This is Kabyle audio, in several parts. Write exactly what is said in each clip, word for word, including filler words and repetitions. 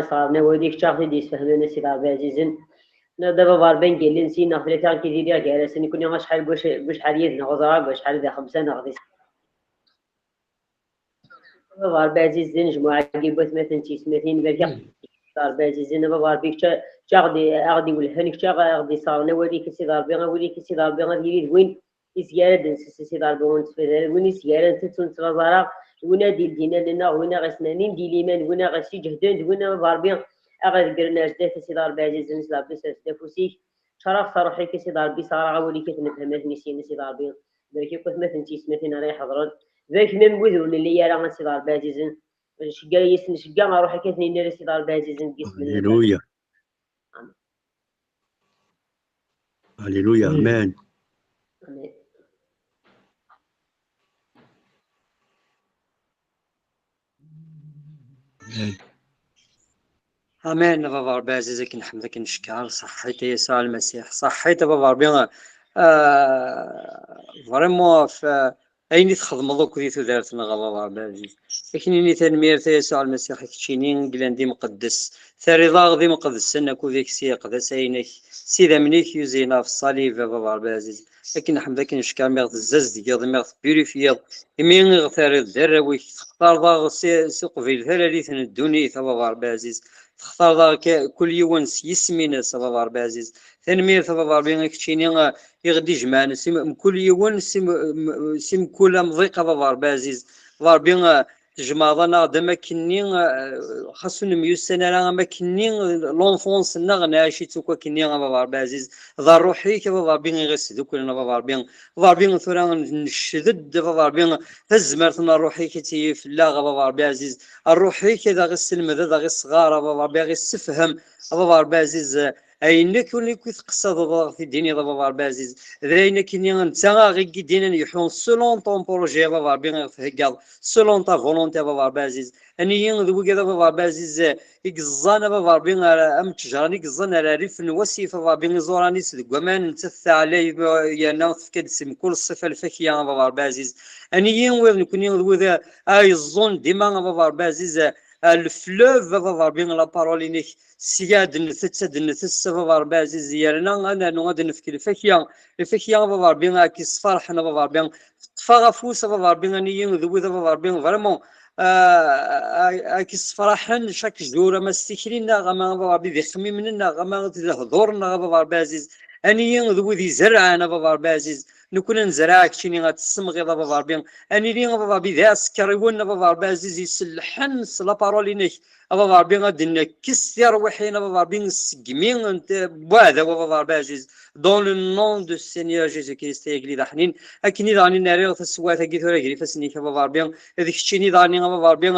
Sɣerna wali kečč aɣ-t-id-yesfehmen a Sidi Ṛebbi ɛzizen. Nniɣ-d a baba Ṛebbi n yelli-n sin neɣ tlata akken i d-iriɣ gar-asen nekkni acḥal deg wac-, deg wacḥal yid-neɣ ur ẓriɣ deg wacḥal d xemsa neɣ d a baba Ṛebbi ɛzizen jmuɛ-agi n watmaten d tiyesmatin berka. A baba Ṛebbi ɛzizen a baba Ṛebbi kečč aɣ-d-, aɣ-d-iwellhen kečč aɣ-, aɣ-d-isɣerna wali kečč a Sidi Ṛebbi a wali kečč a Sidi Ṛebbi ad yili d win izgaren ad d-nsess a Sidi Ṛebbi ur nettfad ara, d win izgaren ad tt-ur nettlaẓ ara, d win ad d-ildin allen-nneɣ, d win aɣ-isnanin, d iliman, d win aɣ-isǧehden, d win a baba Ṛebbi aɣ-iḍeggren ar zdat a Sidi Ṛebbi ɛzizen a Sidi Ṛebbi sers-d afus-ik. Ččareɣ s ṛṛuḥ-ik a Sidi Ṛebbi, sɣareɣ awal-ik ad t-nefhem ad t-nissin a Sidi Ṛebbi. Barek akk watmaten d tiyesmatin ara iḥeḍren. Barek même wid ur nelli ara a Sidi Ṛebbi ɛzizen. Nceggeɛ yes-sen, nceggeɛ ṛṛuḥ-ik ad ten-inner a Sidi Ṛebbi ɛzizen deg isem n Alleluya. Alleluya. Amen. Amen. Amen a baba Ṛebbi ɛziz, akken nḥemd akken neckeṛ, ṣaḥḥit a Yasuɛ Lmasiḥ, ṣaḥḥit a baba Ṛebbi. Ah, vraiment, f-, ayen i txedmeḍ akked i tudert-nneɣ a baba Ṛebbi ɛziz. Ad k-nini tanemmirt a Yasuɛ Lmasiḥ, i keččini i yellan d imqeddes, terriḍ-aɣ d imqedsen akked-k s iqdasayen-ik, s idammen-ik yuzin ɣef ṣṣalib a baba Ṛebbi ɛziz. Akken nḥemd akken neckeṛ mi ɣ-tezzazedgeḍ, mi ɣ-tepurifiyeḍ, imi i ɣ-terriḍ d arraw-ik, textareḍ-aɣ s, s uqbil talalit n ddunit a baba Ṛebbi ɛziz. Textareḍ-aɣ k-, kul yiwen s yisem-ines a baba Ṛebbi ɛziz. Tanemmirt a baba Ṛebbi i keččini, ah, i ɣ-d-ijemɛen si m-, mkul yiwen si m-, m-, si mkul amḍiq a baba Ṛebbi ɛziz. Baba Ṛebbi, ah, tjemɛeḍ-aneɣ-d am akkenni, ah, xas ur nemyussan ara am akkenni, l'enfance-nneɣ nɛac-itt akk akkenni a baba Ṛebbi ɛziz. D ṛṛuḥ-ik a baba Ṛebbi i ɣ-isduklen a baba Ṛebbi. Baba Ṛebbi tura necded a baba Ṛebbi tazmert n ṛṛuḥ-ik ad tili fell-aɣ a baba Ṛebbi ɛziz. Ṛṛuḥ-ik ad aɣ-isselmed, ad aɣ-isɣar a baba Ṛebbi, aɣ-issefhem a baba Ṛebbi ɛziz. Ayen akk i teqsadeḍ ad ɣ-t-id-tiniḍ a baba Ṛebbi ɛziz, d ayen akkenni netta aɣ-igiddin ad nḥu selon ton projet a baba Ṛebbi i ɣ-theggaḍ, selon ta volonté a baba Ṛebbi ɛziz. Anigi d wigad a baba Ṛebbi ɛziz i yeẓẓan a baba Ṛebbi ar, am ttejra-nni i yeẓẓan ar rrif n wasif a baba Ṛebbi iẓuran-is deg waman, nettat teɛlay yerna tefka-d si mkul ṣṣifa lfakya a baba Ṛebbi ɛziz. Anigi wid nekkni d wid ay yeẓẓun dima a baba Ṛebbi ɛziz, ah, le fleuve a baba Ṛebbi la parole-inek, sya ad d-ntett, ad d-ntess a baba Ṛebbi ɛziz, yerna ad nernu ad d-nefk lfakya, lfakya a baba Ṛebbi ad k-isferḥen a baba Ṛebbi. Teṭṭef-aɣ afus a baba Ṛebbi, anigi d wid a baba Ṛebbi vraiment, ah, ah, ad k-issefraḥen chaque jour, ama s tikli-nneɣ, ama a baba Ṛebbi d ixemmimen-nneɣ, ama d lehdur-nneɣ a baba Ṛebbi ɛziz. Anigi d wid izerrɛen a baba Ṛebbi ɛziz. Nekkni nezreɛ, keččini ad tessemɣiḍ a baba Ṛebbi. Ad nili a baba Ṛebbi d iɛsekriwen a baba Ṛebbi ɛziz, isellḥen s la parole-inek. A baba Ṛebbi ad d-nekkes tirwiḥin a baba Ṛebbi, nseggem-int n t-, n uɛdaw a baba Ṛebbi ɛziz. Dans le nom de Seigneur Jésus-Christ ay agellid aḥnin. Akken i daɣen i n-rriɣ taswiɛt-agi tura gar ifassen-ik a baba Ṛebbi. D keččini daɣen a baba Ṛebbi,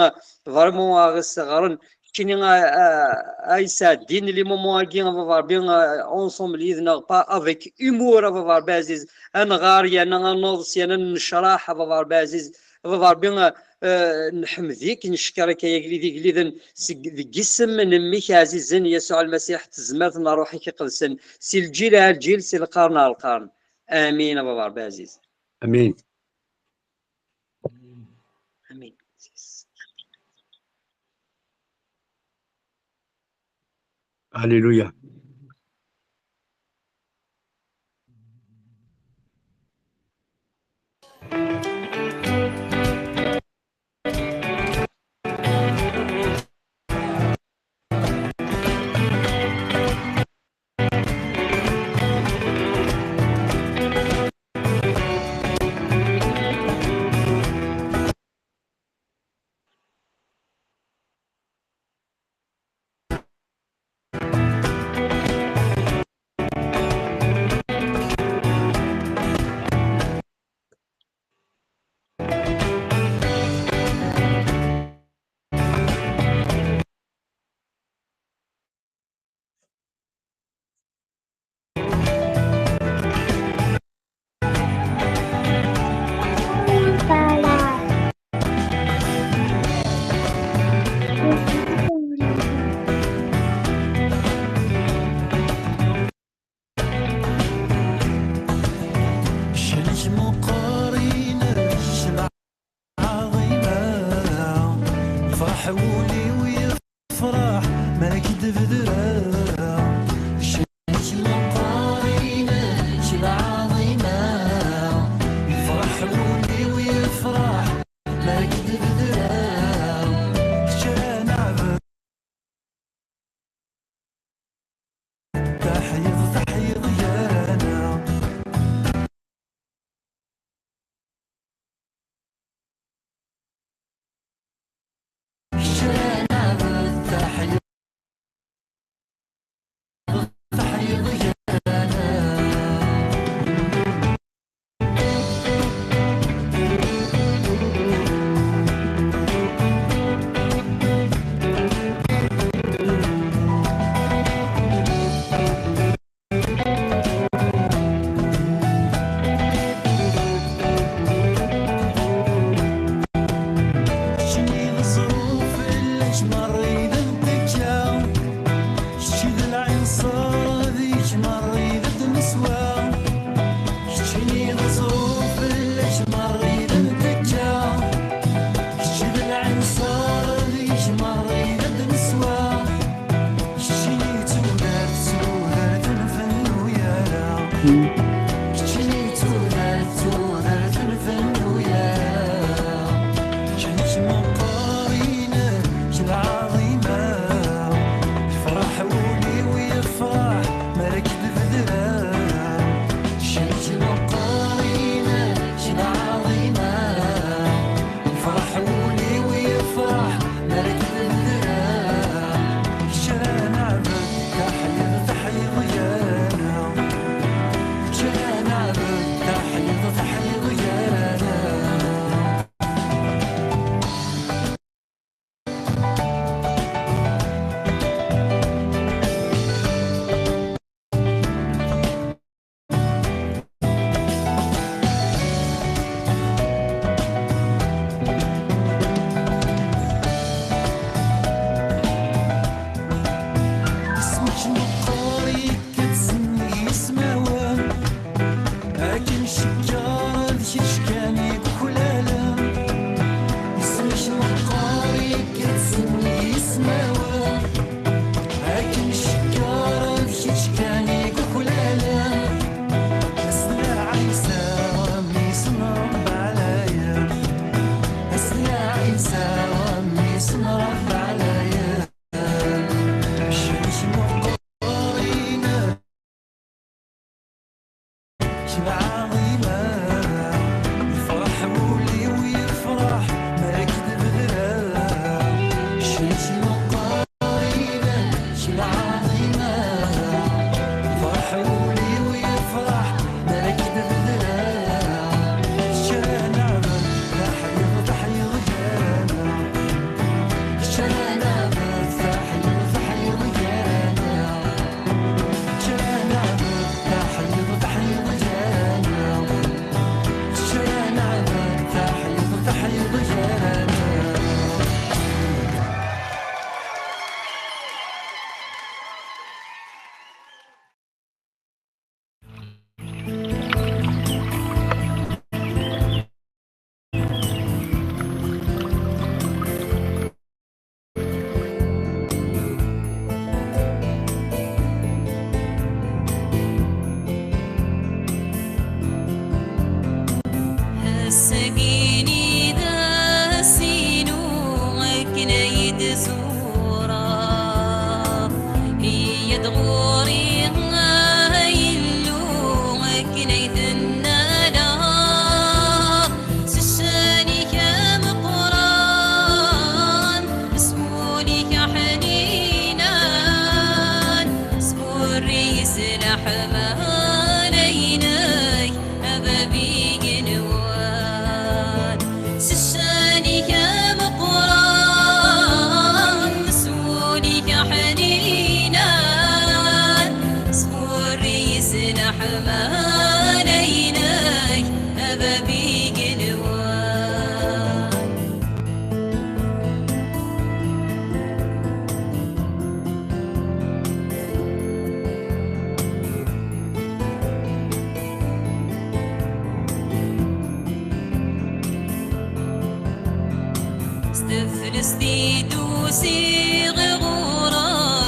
vraiment a ɣ-isseɣren. Keččini a, a, a yesɛeddin les moments-agi a baba Ṛebbi, a, ensemble yid-neɣ, pas avec humour a baba Ṛebbi ɛziz. Ad nɣar yerna ad neḍs yerna ad nnecraḥ a baba Ṛebbi ɛziz. A baba Ṛebbi, a, a, nḥemd-ik, neckeṛ-ik ay agellid igelliden seg, deg isem n mmi-k ɛzizen Yasuɛ Lmasiḥ, tezmert n ṛṛuḥ-ik iqedsen, si lǧil ar lǧil, si lqern ar lqern. Amin a baba Ṛebbi ɛziz. Amin. Amin. Alléluia. ma k-d-bedreɣ. Ccan-ik meqqar, inek lɛaḍima, yefreḥ wul-iw, yefreḥ ma k-d-bedreɣ. Kečč ara neɛbed, taḥyiḍ, taḥyiḍ gar-aneɣ. Kečč ara neɛbed, taḥyiḍ, taḥyiḍ gar-aneɣ. Keččini d ẓẓruf, fell-ak merra i d ntekka. Kečč i d lɛinṣer, deg-k merra i d neswa. Keččini d ẓẓruf, fell-ak merra i d ntekka. Kečč d lɛinṣer, deg-k merra i d neswa. Keččini d tudert, tudert ur nfennu ara. Keččini d tudert, tudert ur nfennu ara. Kečč meqqar, inek lɛaḍima, yefreḥ wul-iw, yefreḥ mi ara k-d-bedreɣ. Kečč meqqar, inek lɛaḍima, yefreḥ wul-iw, yefreḥ mi ara k-d-bedreɣ. Kečč ara neɛbed, taḥyiḍ, taḥyiḍ gar-aneɣ. Kečč ara neɛbed, taḥyiḍ, taḥyiḍ gar-aneɣ. Isem-ik meqqar, yekka-d s nnig yismawen. Akken cegger d kečč kan i yuklalen. Isem-ik meqqar, yekka-d s nnig yismawen. Akken cegger d kečč kan i yuklalen. Asna Ɛisa, mmi-s n Ṛebbi ɛlayen. Asna Ɛisa, mmi-s n Ṛebbi ɛlayen. Ccan-ik meqqar, inek lɛaḍima, yefreḥ wul-iw, yefreḥ mi ara k-d-bedreɣ. Ccan-ik meqqar, inek lɛaḍima, yefreḥ wul-iw, yefreḥ mi ara k-d-bedreɣ. Kečč ara neɛbed, taḥyiḍ, taḥyiḍ gar-aneɣ. Kečč ara neɛbed, taḥyiḍ, taḥyiḍ gar-aneɣ. Kečč ara neɛbed, taḥyiḍ, taḥyiḍ gar-aneɣ. Kečč ara neɛbed, taḥyiḍ, taḥyiḍ gar-aneɣ. Ass-agi-ni d ass-inu akken ay d-zureɣ. Iyya-d ɣur-i, ay Illu, akken ay d-nnaleɣ. S ccan-ik ameqqran, s wul-ik aḥninan, sburri-yi s leḥmala-inek, a bab igenwan. S ccan-ik ameqqran, s wul-ik aḥninan, sburri-yi s leḥmala-inek, a bab igenwan. S teflest i d-usiɣ ɣur-m,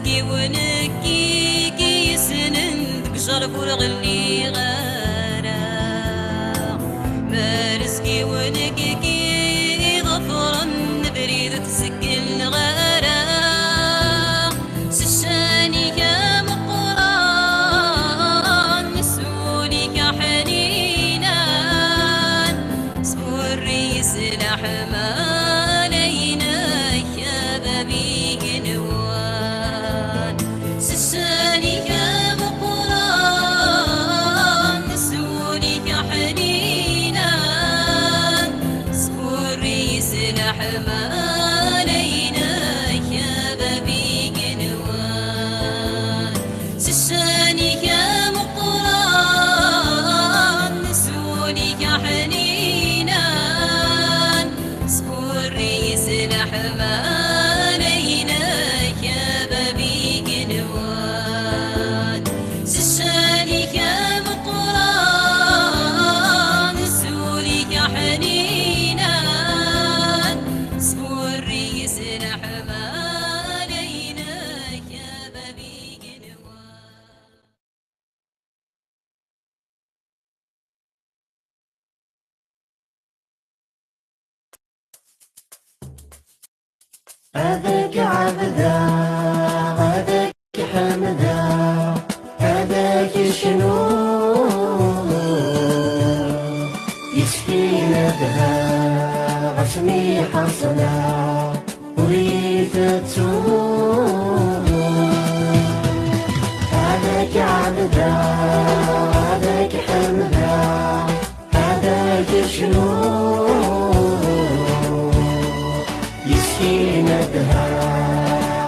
Yiwen kiki yessnen deg ujerb ur ɣelliɣ ara. Mer zgiwen kiki iḍefren abrid ur t-zegleɣ ara. S ccan-ik ameqqran, s wul-ik aḥninan, sburri s leḥmala-inek a bab igenwan. S ccan-ik ameqqran, s wul-ik aḥninan, sburri s leḥmala-inek a bab igenwan. S ccan-ik ameqqran, s wul-ik aḥninan, sburri s leḥmala-inek a bab igenwan. S ccan-ik ameqqran, s wul-ik aḥninan, sburri s leḥmala-inek a bab igenwan. Ad k-ɛebdeɣ, ad k-ḥemdeɣ, ad k-cnuɣ. Yeskin ad dheɣ asmi ḥeṣleɣ, ur iyi-tettuɣ. Ad k-ɛebdeɣ, ad k-ḥemdeɣ, ad k-cnuɣ. Yeskin ad dheɣ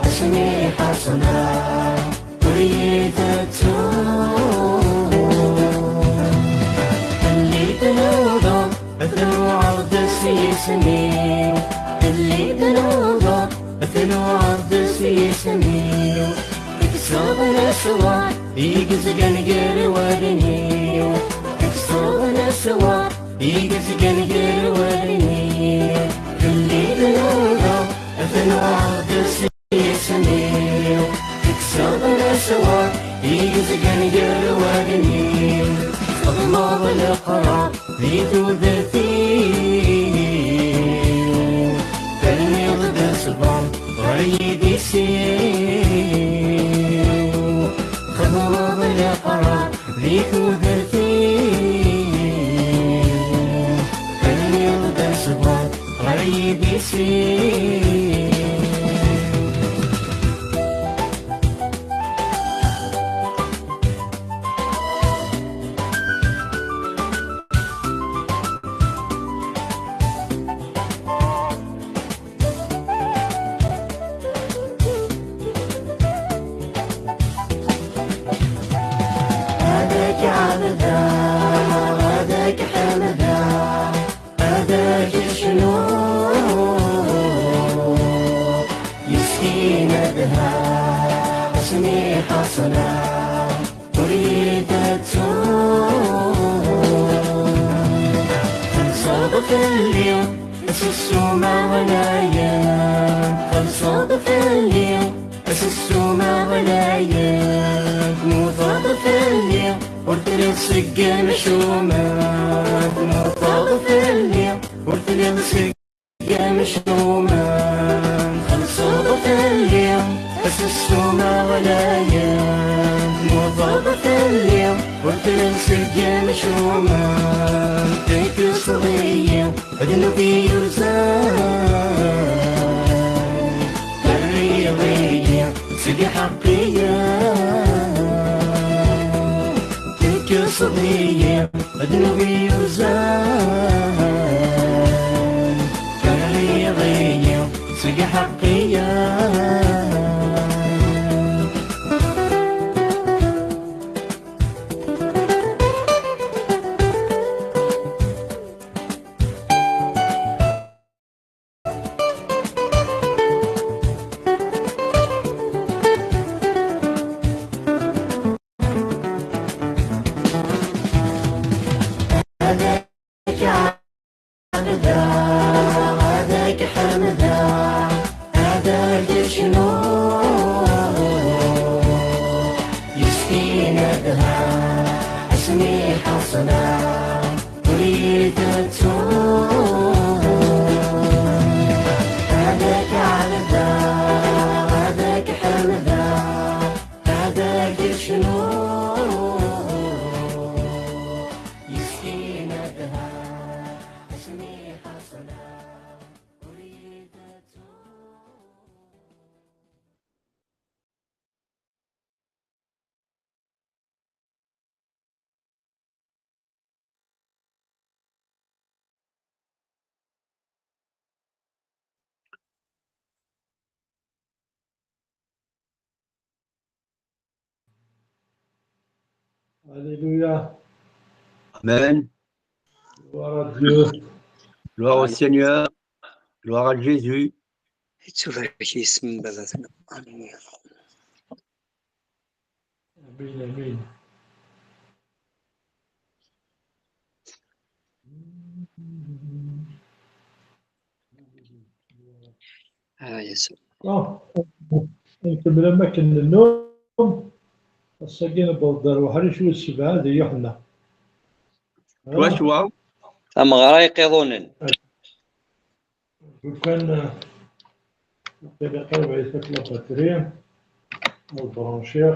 asmi ḥeṣleɣ, ur iyi-tettuɣ. Telli tnuḍeḍ, tnuɛeḍ s yisem-iw. Telli tnuḍeḍ, tnuɛeḍ s yisem-iw. Tekkseḍ leswar i yezgan gar wallen-iw. Tekkseḍ leswar i yezgan gar wallen-iw. Telli tnuḍeḍ, tnuɛeḍ s yisem-iw. Tekkseḍ leswar i yezgan gar wallen-iw. Txedmeḍ leqrar di tudert-iw, terniḍ-d ṣṣber ɣer yidis-iw. Txedmeḍ leqrar di tudert-iw, terniḍ-d ṣṣber ɣer yidis-iw. Ad k-ɛebdeɣ, ad k-ḥemdeɣ, ad k-cnuɣ. Yeskin ad dheɣ asmi ḥeṣleɣ, ur iyi-tettuɣ. Txellṣeḍ fell-i s ssuma ɣlayen, txellṣeḍ fell-i s ssuma ɣlayen. Tmuteḍ fell-i, ur telliḍ seg yimcumen. Tmuteḍ fell-i, ur telliḍ seg yimcumen. Txellṣeḍ fell-i s ssuma ɣlayen. Tmuteḍ fell-i, ur telliḍ seg yimcumen. Tekkseḍ-iyi ddnub yurzan. Terriḍ-iyi seg iḥeqqiyen. Tekkseḍ-iyi ddnub yurzan. Terriḍ-iyi seg iḥeqqiyen. Alléluia. Amen. Gloire à Dieu. Gloire au Seigneur. Gloire à Jésus. Ittubarek yisem n Baba-tneɣ. Amin. Amin, amin. Ah, yes. Bon, nkemmel am akken nennum. Ass-agi newweḍ-d ar uḥric wis sebɛa di Yuḥenna. Twacwa? Tameɣra iqiḍunen. Lukan, eh, waqila qrib ay tfat la batterie. Ad branchiɣ.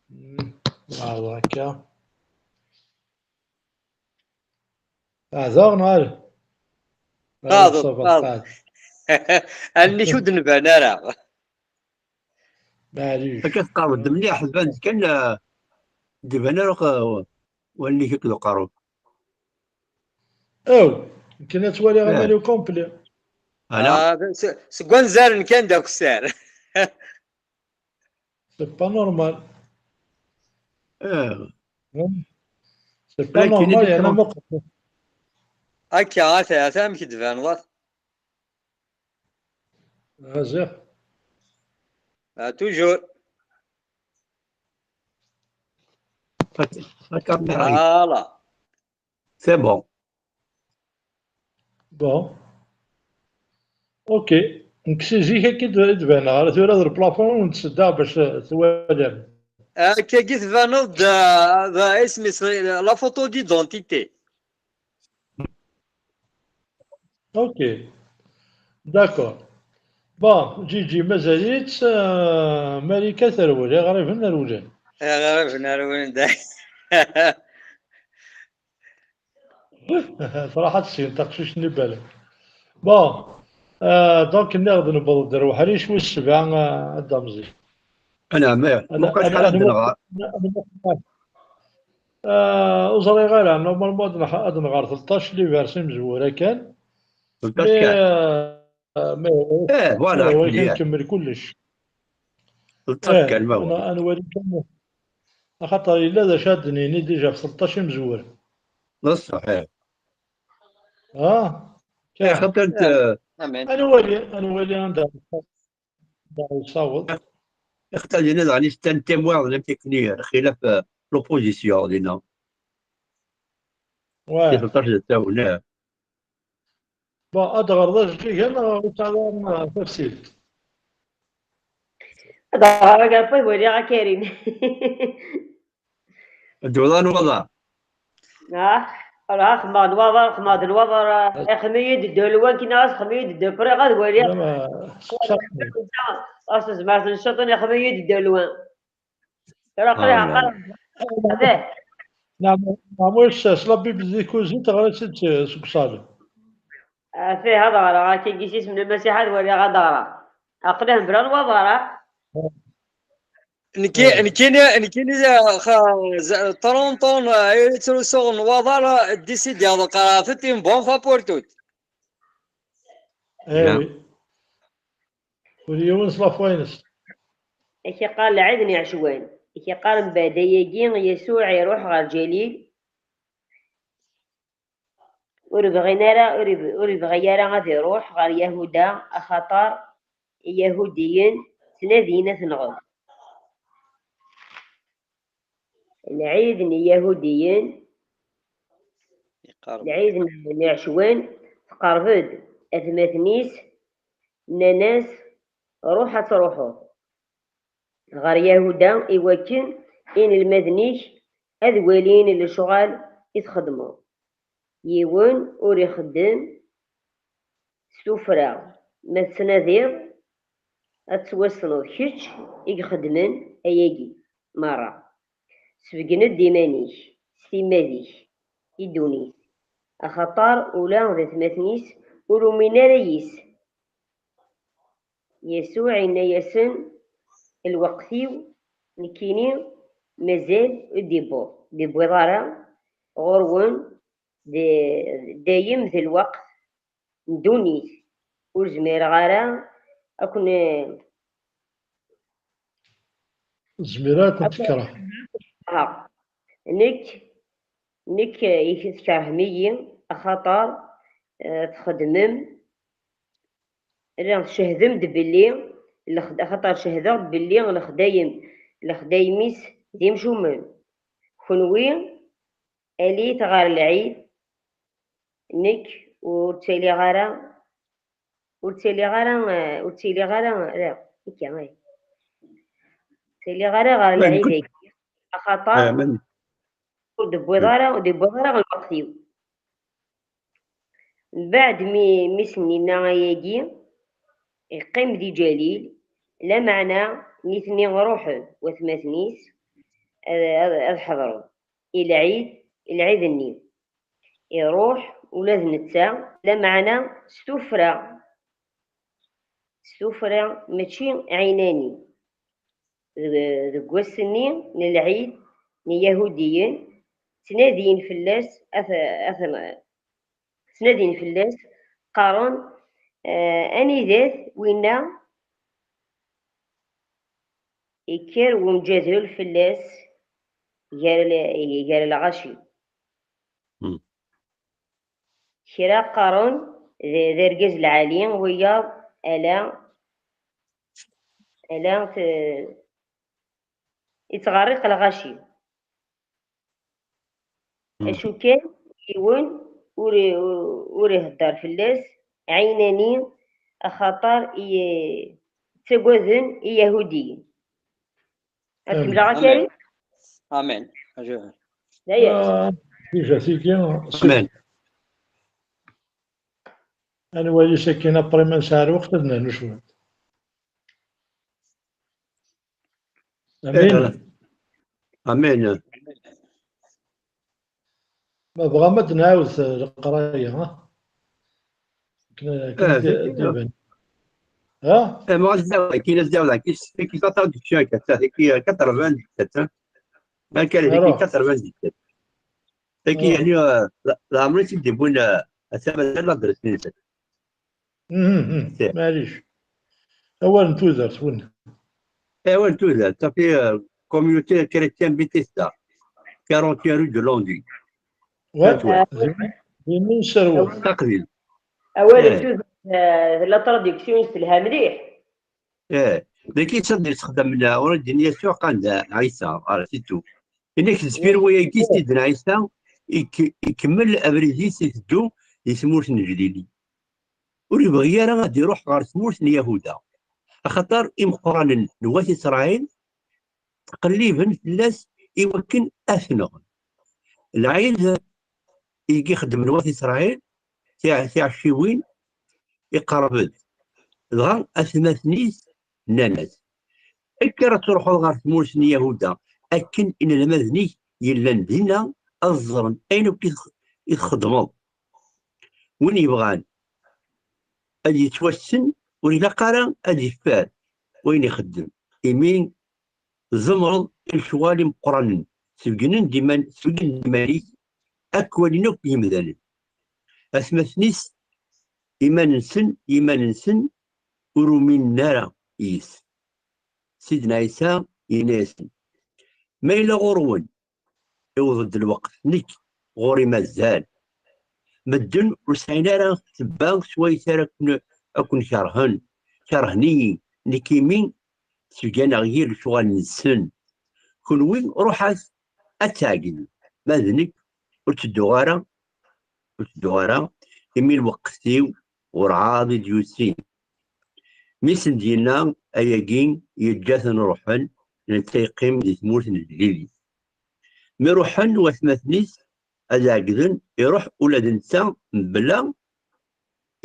Hmm, bravo, akka. Ah, daɣen, ɣer. Qeɛdeḍ, qeɛdeḍ. Allen-ik ur d-nban ara. Maɛlic. Akka tqerreb-d mliḥ, tban-d kan, eh, d-iban ara, eh, wallen-ik akked uqerrub. Aw, nekk ad twaliɣ Eh. Aman au complet. Ala. Ah, se- seg wanzaren kan d akessar. C'est pas normal. Eh, C'est pas Lakin normal, il est yerna trente. Muqeddas. Akka, ata, ata amek d-tbaneḍ. Ah, ziɣ. Ah, toujours. La caméra. Voilà. C'est bon. Bon. Ok. Nekk si zik akka i d-, i d-baneɣ. Ara tura d le plafond ur nettseddaɣ bac, eh, twalam. Akkagi tbaneḍ-d, ah, d isem-is, la photo d'identité. Ok. D'accord. Bon, Gigi, mazal-itt, eh, Malika terwel, iɣriben rewlen. Iɣriben rewlen da. Truḥ ad tesgen taqcict-nni balak. Bon, eh, donc nniɣ-d newweḍ-d ar uḥric wis sebɛa, eh, a Dda Mzi. Anɛam, eh, Ana- muqel ana- acḥal ad ana- nɣer. Eh, ur ẓriɣ ara, normalement ad nɣ-, ad nɣer tleṭṭac les versets imezwura kan. Tleṭṭac Mais, kan. eh, mais, Eh, voilà, mais, akken kan yah. Nkemmel kullec. Tleṭṭac Eh, kan, ma ana- voilà. ad nwali kan. Axaṭer yella d acu ad d-nini déjà ɣef tleṭṭac imezwura. D ṣṣeḥ, eh. Ah, Eh, xaṭer, eh, Amin. ad nwali, ad nwali anda, anda yessaweḍ. Ixeṭṭer dinna daɣen isten temwaḍ n amtikni, xilaf, eh, l'opposition dinna. Ouais. Di tleṭṭac d tawen, eh. Bon, ad ɣreḍ ajeǧǧig neɣ ur tesɛiḍ ara tafsilt? Ad ɣreɣ agafay, waliɣ a Karim. Ad d-wḍan waḍa. Ah, ruḥ xedmeɣ-d waḍar, xedmeɣ-d lwaḍar, ah, ixdem-iyi-d ddew lwan, kina as xedem-iyi-d ddew friɣ, ad waliɣ. Wala ma tessexdem. As tezmert n cciṭan, ixdem-iyi-d ddew lwan. Ruḥ qriḥ Ah, aqal. Abah. Neɛma, neɛma ur tessers la Bible di kuzi, teɣra-tt-id seg uṣalu. Ah, fih ad ɣreɣ, akka gis isem n Lmasiḥ ad waliɣ ad ɣreɣ. Aql-i hembra n waḍar, ah. Nekki, nekkini, nekkini, eh, xa-, z-, trente ans, eh, i ttrusuɣ n waḍar, eh, décidiɣ d qraɣ-t une bonne fois pour toutes. Eh oui. Ur yiwen s la foi-ines. Ak iqqar lɛid n iɛecwan. Ak iqqar mbeɛd ayagi, Yasuɛ iruḥ ɣer Lǧalil. Ur bɣin ara, ur ib-, ur ibɣi ara ad iruḥ ɣer Yahuda, axaṭer Iyahudiyen ttnadin ad t-nɣen. Lɛid n Iyahudiyen, Iqerreb. lɛid n, n iɛecwan, tqerreb-d. Atmaten-is nnan-as: "Ruḥ ad truḥeḍ ɣer Yahuda iwakken inelmaden-ik ad walin lecɣal i txeddmeḍ." Yiwen ur ixeddem s tuffra. Ma tettnadiḍ ad tettwassneḍ kečč i ixeddmen ayagi merra. Sbeggen-d iman-ik s timmad-ik i ddunit, axaṭer ula d atmaten-is ur umin ara yis. Yasuɛ inna-yasen: "Lweqt-iw nekkini mazal ur d-iwwiḍ, ur d-iwwiḍ ara ɣur-wen, d-, dayem d lweqt n ddunit. Ur zmireɣ ara ad ken-, Zmireɣ ad kent-kkreɣ. Ha. Nekk, nekk, eh, tkerhem-iyi, axaṭer, eh, txeddmem, la tcehdem-d belli, lexd-, axaṭer cehdeɣ-d belli lexdayem, lexdayem-is d imcumen. Kenwi, alit ɣer lɛid, nekk ur ttiliɣ ara, ur ttiliɣ ara, eh, ur ttiliɣ ara, eh, akka, eh. Ur ttiliɣ ara ɣer lɛid-agi, axaṭer ur d-wwiḍ ara, ur d-wwiḍ ara lweqt-iw. Mbeɛd mi, mi s-nninna ayagi, iqqim di Ǧalil, lameɛna nitni ruḥen watmaten-is ad, ad, ad ḥeḍren i lɛid, i lɛid-nni. Iruḥ ula d netta, lameɛna s tuffra, s tuffra, mačči ɛinani. Deg, deg wass-nni n lɛid n Iyahudiyen, ttnadin fell-as, at, at, ttnadin fell-as, qqaren, eh, anida-t winna ikker wemǧadel fell-as gar l-, gar lɣaci. Hmm. Kra qqaren d, d argaz lɛali, wiyaḍ ala, ala t-, ittɣerriq lɣaci. Hmm. Acu kan, yiwen ur i-, ur ihedder fell-as ɛinani, axaṭer i-, ttagaden Iyahudiyen. Ad Amin. kemmleɣ a Amin. Karim? Amin. Ajah. D aya. Ah, déjà tigi, Amin. ad nwali sakin après ma nesɛa lweqt ad nernu cwiṭ. Amin. Amin. Ma bɣam ad nɛawed leqraya, ha? Akken, akken Ah, i d-iban. Ha? Eh, ma ad d-awiɣ, akin ad d-awiɣ, akin, akin la traduction, akin, akin quatre-vingt-dix-sept, hein. Akin, akin Alors. quatre-vingt-dix-sept. Akin, Ah. يعني, euh, la, la amri, c'est de bonne, euh, à ça, l'adresse, c'est Mhm, mhm. C'est- Maɛlic. Awal n tudert, win. Eh ouais, tout ça, ça fait, euh, communauté chrétienne Bethesda, quarante et un rue de Landy. Wa? Tatwa. Dimi, dimi nesserwel. Taqbil. Awal Eh. n tudert, eh, la traduction-is telha mliḥ. Eh, dagi i ttadil sexdam n Ṛuḥ n Yasuɛ qqaren d Ɛisa, ara, c'est tout. Inek deffir wayagi, Sidna Ɛisa, ik-, ikemmel abrid-is iteddu di tmurt n Lilili. Ur yebɣi ara ad iruḥ ɣer tmurt n Yahuda. Axaṭer imeqqranen n wat Isṛayil ttqelliben fell-as i wakken ad t-nɣen. Lɛid i ixeddmen wat Isṛayil, tiɛ-, tiɛecciwin, iqerreb-d. Dɣa atmaten-is nnan-as: "Akka ara truḥeḍ ɣer tmurt n Yahuda, akken inelmaden-ik yellan dinna ad ẓren ayen akk i tx-, i txeddmeḍ." Win yebɣan ad yettwassen, ur ilaq ara ad yeffer wayen ixeddem, imi tzemreḍ i lecɣal imeqqranen, sbeggnen-d iman-, sbeggnen-d iman-ik akk walin akk yimdanen. Atmaten-is iman-nsen, iman-nsen ur uminen ara yis. Sidna Ɛisa yenna-yasen: "Ma yella ɣur-wen, iwweḍ-d lweqt, nekk ɣur-i mazal." Medden ur sɛin ara ssebba s wayes ara ken-, ad ken-kerhen. Kerhen-iyi, nekk imi sbeggneɣ yir lecɣal-nsen. Kenwi ruḥet ad tɛegglem, ma d nekk ur ttedduɣ ara, ur ttedduɣ ara, imi lweqt-iw werɛad i d-yusi. Mi sen-d-yenna ayagi, yeǧǧa-ten ruḥen, netta yeqqim di tmurt n Lili. Mi ruḥen watmaten-is ad ɛeggden, iruḥ ula d netta mebla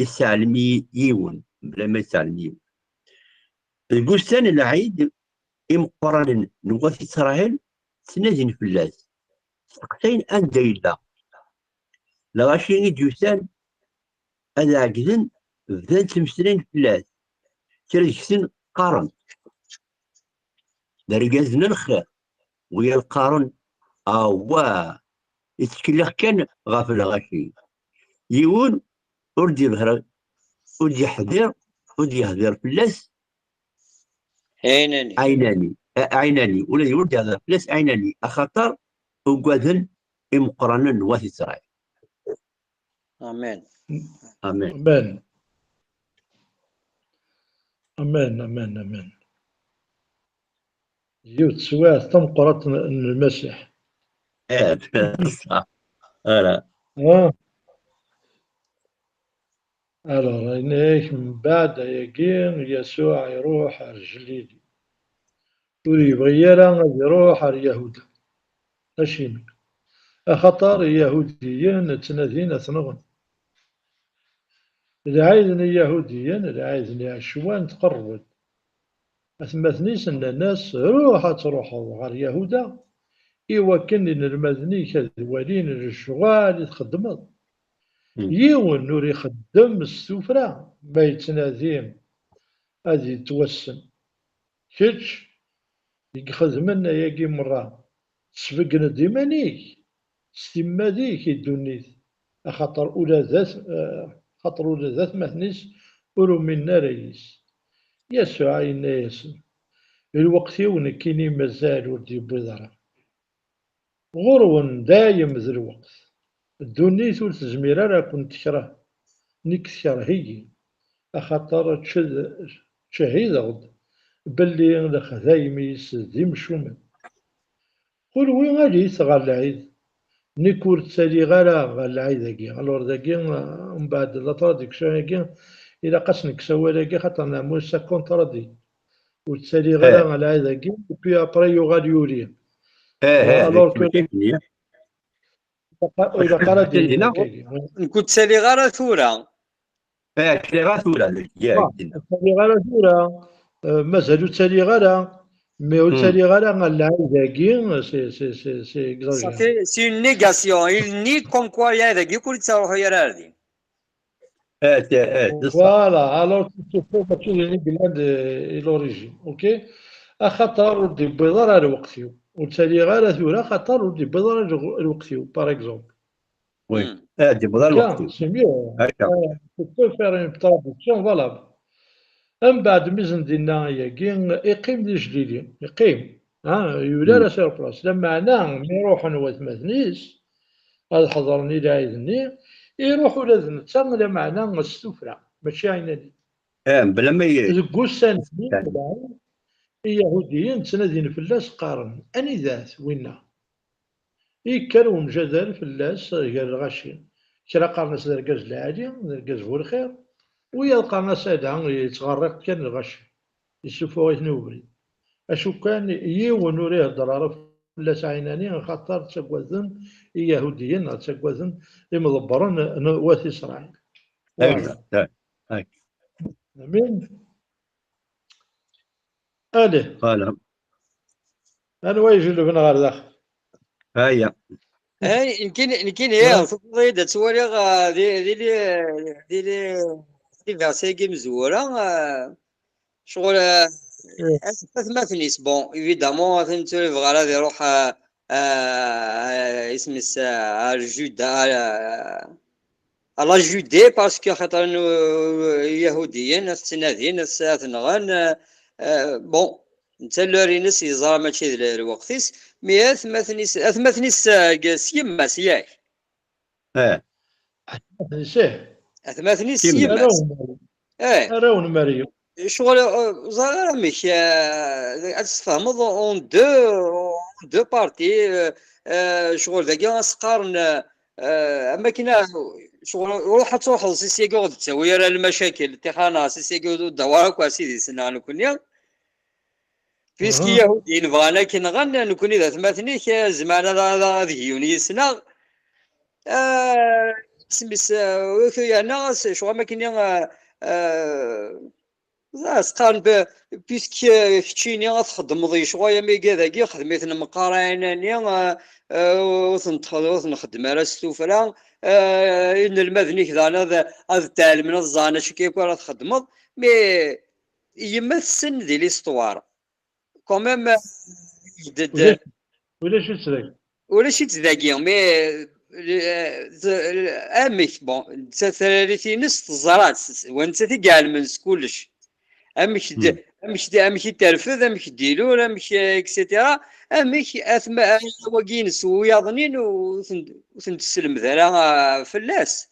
isseɛlem yi-, yiwen, mebla ma isseɛlem yiwen. Deg ussan n lɛid, imeqqranen n wat Isṛayil ttnadin fell-as, steqsayen anda yella. Lɣaci i d-yusan ad ɛeggden, bdan ttmeslayen fell-as. Kra deg-sen qqaren: "D argaz n lxir." Wiyaḍ qqaren: "Awah, ittkelliɣ kan ɣef lɣaci." Yiwen ur d-yeḍhir, ur d-yeḥdir, ur d-yehdir fell-as Ɛinani. ɛinani. ɛinani, ula d yiwen ur d-yehder fell-as ɛinani, axaṭer ugaden imeqqranen n wat Isṛayil. Amen. Amen. Amen. Amen, amen, amen. Yiwet teswiɛt tameqqrant n Lmasiḥ. Ara. Alors, yenna-yak, mbeɛd ayagi, Yasuɛ iruḥ ar Jlili. Ur yebɣi ara ad iruḥ ar Yahuda. Acimi? Axaṭer Iyahudiyen ttnadin ad t-nɣen. Lɛid n Iyahudiyen, lɛid n Iɛecwan, tqerreb-d. Atmaten-is nnan-as, ruḥ ad truḥeḍ ɣer Yahuda, i wakken inelmaden-ik ad walin lecɣal i txeddmeḍ. Yiwen ur ixeddem s tuffra ma yettnadi ad yettwassen. Kečč i ixedmen ayagi merra, tesbeggen-d iman-ik s timmad-ik i ddunit, axaṭer ula d at, eh, axaṭer ula d atmaten-is ur uminen ara yis. Yasuɛ yenna-yasen, lweqt-iw nekkini mazal ur d-yewwiḍ ara. Ɣur-wen dayem d lweqt. Ddunit ur tezmir ara ad ken-tekreh, nekk tekreh-iyi, axaṭer ttced-, ttcehhideɣ-d belli lexdayem-is d imcumen. Kunwi alit ɣer lɛid, nekk ur ttaliɣ ara ɣer lɛid-agi. Alors dagi, eh, mbeɛd la traduction-agi, ilaq ad s-nekkes awal-agi, xaṭer neɛmu ça contradit. Ur ttaliɣ ara ɣer lɛid-agi, et puis après yuɣal yuli. Eh, eh, Alors que ilaq ara d-yini. Nekk ur ttaliɣ ara tura. Eh, ttaliɣ ara tura. Ur ttaliɣ ara tura. Eh, mazal ur ttaliɣ ara. Mais ur ttaliɣ ara ɣer lɛid-agi, c'est, c'est, c'est, c'est exagéré. C'est une négation. Il nie comme quoi lɛid-agi ur yettruḥu ara ar din. Eh, c'est, eh, c'est ça. Voilà, alors que c'est pas mačči d ayen i yellan d, i l'origine, ok? Axaṭer ur d-yewwiḍ ara lweqt-iw. Ur ttaliɣ ara tura, axaṭer ur d-yewwiḍ ara lweqt-iw, par exemple. Oui. Eh, d-yewweḍ ara lweqt-iw. C'est mieux. Tu peux faire une traduction valable. Mbeɛd mi zen dinna ayagi, iqqim di Jlili. Iqqim. Ha, yuli ara sur place. Lameɛna mi ruḥen watmaten-is ad ḥeḍren i lɛid-nni, iruḥ ula d netta, lameɛna s tuffra, mačči ɛinani. Eh, mebla ma y- Deg ussan-nni, Iyahudiyen ttnadin fell-as, qqaren, anida-t winna? Yekker umjadal fell-as gar lɣaci. Kra qqaren-as d argaz lɛali, d argaz bu lxir, wiyaḍ qqaren-as ala, yettɣerriq kan lɣaci, yessufuɣ-iten i ubrid. Acu kan, yiwen ur ihedder ara fell-as ɛinani, axaṭer ttaggaden Iyahudiyen, neɣ ttaggaden imḍebbren n wat Isṛayil. Voilà. Amin. Allez. Voilà. Anwa ijelben ɣer daxel? Aya. Ay, nekkini, nekkini, eh, tufiḍ-iyi-d ad twaliɣ, eh, di, di, di, di, di verset-agi imezwura, eh, ccɣel, eh, atmaten-is, bon, évidemment, atan tura yebɣa ara ad iruḥ, eh, eh, isem-is, eh, ar Juda, eh, à la Judée, parce que xaṭer Iyahudiyen ad t-ttnadin, ad t-, ad t-nɣen, eh, eh, bon, netta llar-ines yeẓra mačči d lweqt-is, mais atmaten-is, atmaten-is, eh, s yemma-s, yak? Eh. Atmaten-is, eh. Atmaten-is s Yemma. yemma-s. Eh. Arraw n Meryem. Ccɣel, eh, ur ẓriɣ ara amek, eh, ad tfehmeḍ en deux, en deux parties, eh, eh, ccɣel dagi ad s-qqaren, eh, eh, am akken, eh, ccɣel ruḥ ad truḥeḍ si syagi ur d-ttawi ara lmacakel, ṭṭixana, si syagi ur d-ttawi ara akk, a sidi, s-nnan nekkni. Puisque Iyahudiyen bɣan ad k-nɣen, nekkni d atmaten-ik, eh, zemren ad, ad, ad gyun yis-neɣ. Eh, isem-is, eh, yerna s-, ccɣel am akken, eh, eh, s-qqaren, puisque keččini ad txedmeḍ lecɣal am iga dagi, xdem-iten meqqar ɛinani, eh, eh, ur ten-, ur ten-nxeddem ara s tuffra, eh, inelmaden-ik daɣen ad, ad tɛelmen, ad ẓren acu akk ara txedmeḍ, mais yemma tessen di l'histoire. Quand même, eh, d-, d-, Ulac, ulac-itt dagi. Ulac-itt dagi, mais, eh, t-, amek, bon, nettat tararit-ines teẓra-tt, wa nettat i iɛelmen s kullec. Amek d-, amek d-, amek i terfed, amek d-ilul, amek, eh, et cetera. Amek atma, wagi-ines wiyaḍnin ur ten-, ur ten-tesselmed ara, ah, fell-as.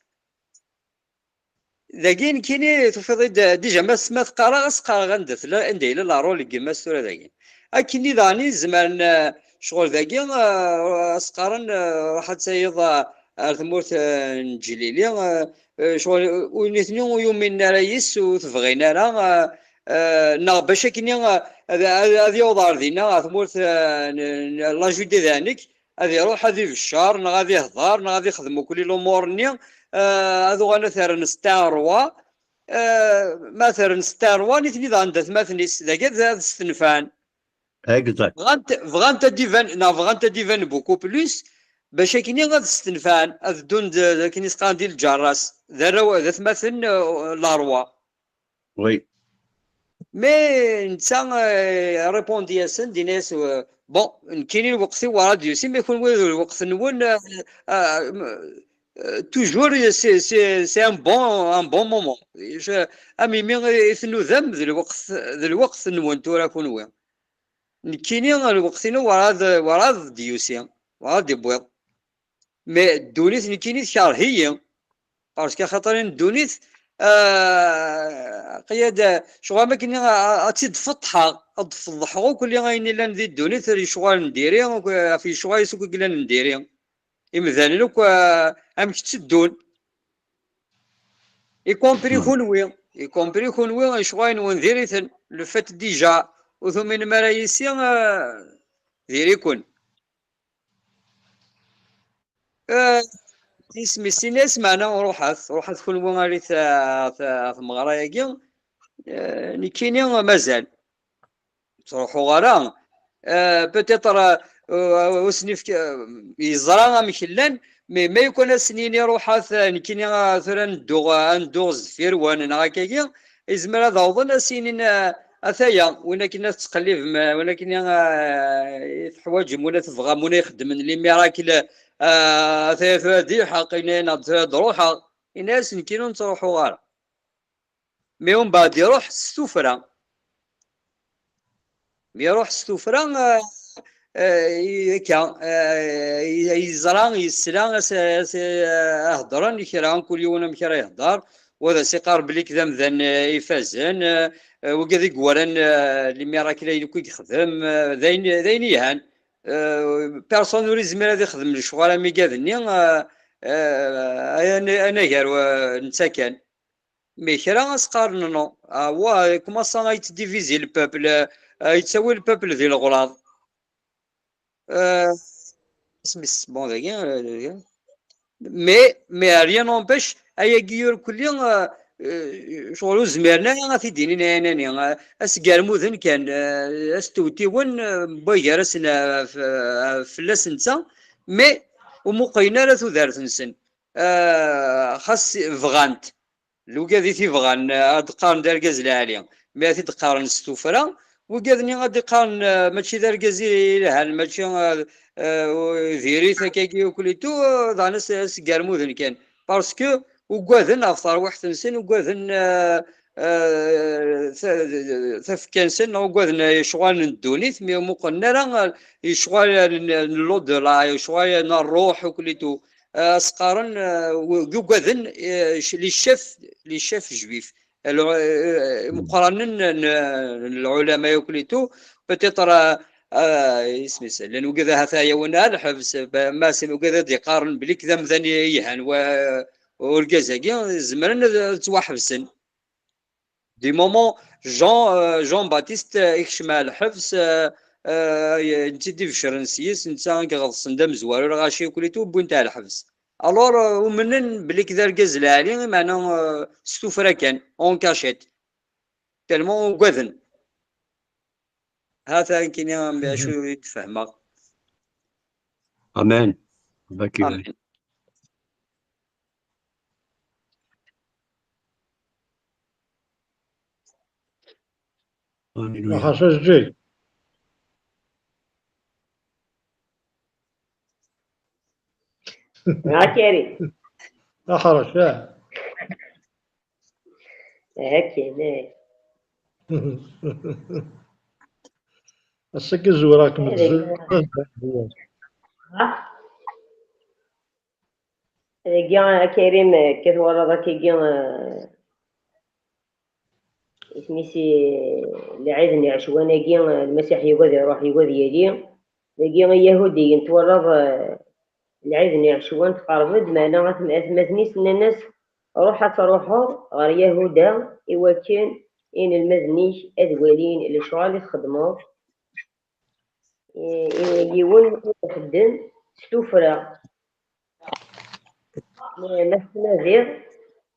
Dagi nekkini tufiḍ-id, eh, déjà ma s-, ma teqqareɣ, as-qqareɣ anda tella, anda yella la rôle n yemma-s tura dagi. Akkenni daɣen i zemren, eh, ccɣel dagi, eh, as-qqaren, eh, ruḥ ad tayeḍ, eh, ar tmurt, eh, n Ǧlili, eh, eh, ccɣel, eh, ur nitni ur yuminen ara yis, ur t-bɣin ara, eh, eh, neɣ bac akkenni, eh, ad, ad, ad yaweḍ ar dinna, ar tmurt, eh, n, n, la Judée d Anek, ad iruḥ ad ibeccer, neɣ ad ihḍer, neɣ ad ixdem ukli lumuṛ-nni, eh, ad uɣalen ad t-rren c'est un roi, eh, ma t-rren c'est un roi, nitni daɣen d atmaten-is, dagi ad, ad stenfan. Exact. Bɣant, bɣant ad d-iban, neɣ bɣant ad d-iban beaucoup plus, bac akkenni ad stenfan, ad ddun d, d akken i s-qqaren di lǧerras, d arraw, d atmaten, eh, la roi. Oui. Mais netta, eh, répondit-asen, d-yenna-yas, eh, bon, nekkini lweqt-iw werɛad d-yusi, mais kunwi d lweqt-nwen, eh, eh, m-, eh, toujours, c'est, c'est, c'est un bon, un bon moment. Je, am imi i tnudam d lweqt, d lweqt-nwen tura kunwi. Nekkini lweqt-inu werɛad, werɛad d-yusi, werɛad d-iwwiḍ. Mais ddunit nekkini tkerh-iyi. Parce que axaṭer ddunit, ah, qiyad, ccɣel am akken, ah, ad tt-id-feṭṭḥeɣ, ad d-feḍḥeɣ akk ayen yellan di ddunit, lecɣal n diri, akk, ɣef lecɣal-is akk i yellan n diri. Imdanen akk, ah, amek tteddun. Y compris kunwi, y compris kunwi, lecɣal-nwen diri-ten. Le fait déjà, ur tuminem ara yis-i, ah, diri-ken. Eh, isem-is, ini-as meɛna ruḥet, ruḥet kunwi ar t-, t-, tmeɣra-agi. Eh, nekkini mazal. Ur ttruḥuɣ ara. Eh, peut-être, eh, ur sen-ifk-, eh, yeẓra amek llan, mais ma yukan ad sen-yini ruḥet, eh, nekkini, eh, tura ad nedduɣ, eh, ad nedduɣ sdeffir-wen, neɣ akkagi, izmer ad awḍen ad s-inin, eh, ataya, win akken ad tettqellibem, eh, win akken, eh, i teḥwaǧem, win ad tebɣam, win ad ixeddmen les miracles, eh, ataya tura di lḥeqq, yenna-aneɣ-d tura ad ruḥeɣ, yenna-as nekkini ur nettruḥu ara. Mais umbeɛd iruḥ s tuffra. Mi iruḥ s tuffra, eh, eh, akka, eh, yeẓra, yesla, as, as, eh, heddren kra, mkul yiwen amek ara yehder, wa ad as-iqqar belli d amdan, eh, ifazen, eh, eh, wigad i iwalan, eh, les miracles ayen akk i yexdem, eh, d ayen, d ayen yelhan. Eh, personne ur izmir ad ixdem lecɣal am igad-nni, eh, eh, anagar, eh, netta kan. Mais kra as-qqaren non. Ah, wa, commence à diviser le peuple, euh, yettawi le peuple di leɣlaḍ. Euh, isem-is, bon, dagi, euh, mais, mais rien n'empêche, ayagi irkelli, euh, euh, ccɣel ur zmiren ara ad t-id-inin ɛinani, euh, asgermuden kan, euh, astewtiwen, euh, wway gar-asen, euh, f-, euh, fell-asen netta, mais ur muqlen ara tudert-nsen. Euh, xas bɣant. Lugad i t-ibɣan, eh, ad d-qqaren d argaz lɛali. Mi ad t-id-qqaren s tuffra, wigad-nni ad d-qqaren, eh, mačči d argaz i yelhan, mačči, eh, eh, diri-t akkagi uklitu, eh, daɣen as-, asgermuden kan. Parce que ugaden ɣef terwiḥt-nsen, ugaden, eh, eh, ta-, tafekka-nsen, neɣ ugaden lecɣal n ddunit, mi ur muqlen ara, eh, lecɣal n, n l'au-delà, lecɣal n ṛṛuḥ uklitu. Eh, as-qqaren, eh, w-, ugaden, eh, les chefs, les chefs juifs. Alo-, eh, imeqqranen n, n, n lɛulama yakk litu, peut-être, eh, eh, isem-is, llan wigad ahat ad awin ar lḥebs, ba-, ma sin wigad ad d-iqqaren belli d amdan yelhan, wa, urgaz-agi, zemren ad, ad ttwaḥebsen. Du moment Jean, euh, Jean-Baptiste, euh, ikcem ar lḥebs, euh, euh, netta i d-ibecren s-yes, netta i iɣeḍsen d amezwaru, lɣaci akk litu wwin-t ar lḥebs. Alors, euh, umnen belli d argaz lɛali, meɛna, euh, s tuffra kan, en cachette. Tellement ugaden. Ha-t-a nekkini acu i d-fehmeɣ. Amen. Amen. Alléluia. Aḥaca Jay. Aḥaca. Aḥaca. Akken, eh. Ass-agi zewreɣ-kem-d. Dagi, a Karim, akka twalaḍ akkagi, eh, isem-is, eh, lɛid n Iɛecwan-agi, eh, Lmasiḥ yugi ad iruḥ, yugi ad yali. Dagi, Iyahudiyen, twalaḍ, eh, lɛid n Iɛecwan tqerreb-d, meɛna atm-, atmaten-is nnan-as: "Ruḥ ad truḥeḍ ɣer Yahuda, iwakken inelmaden-ik ad walin lecɣal i txeddmeḍ." I, i, yiwen ixeddem s tuffra. Ma, ma tettnadiḍ,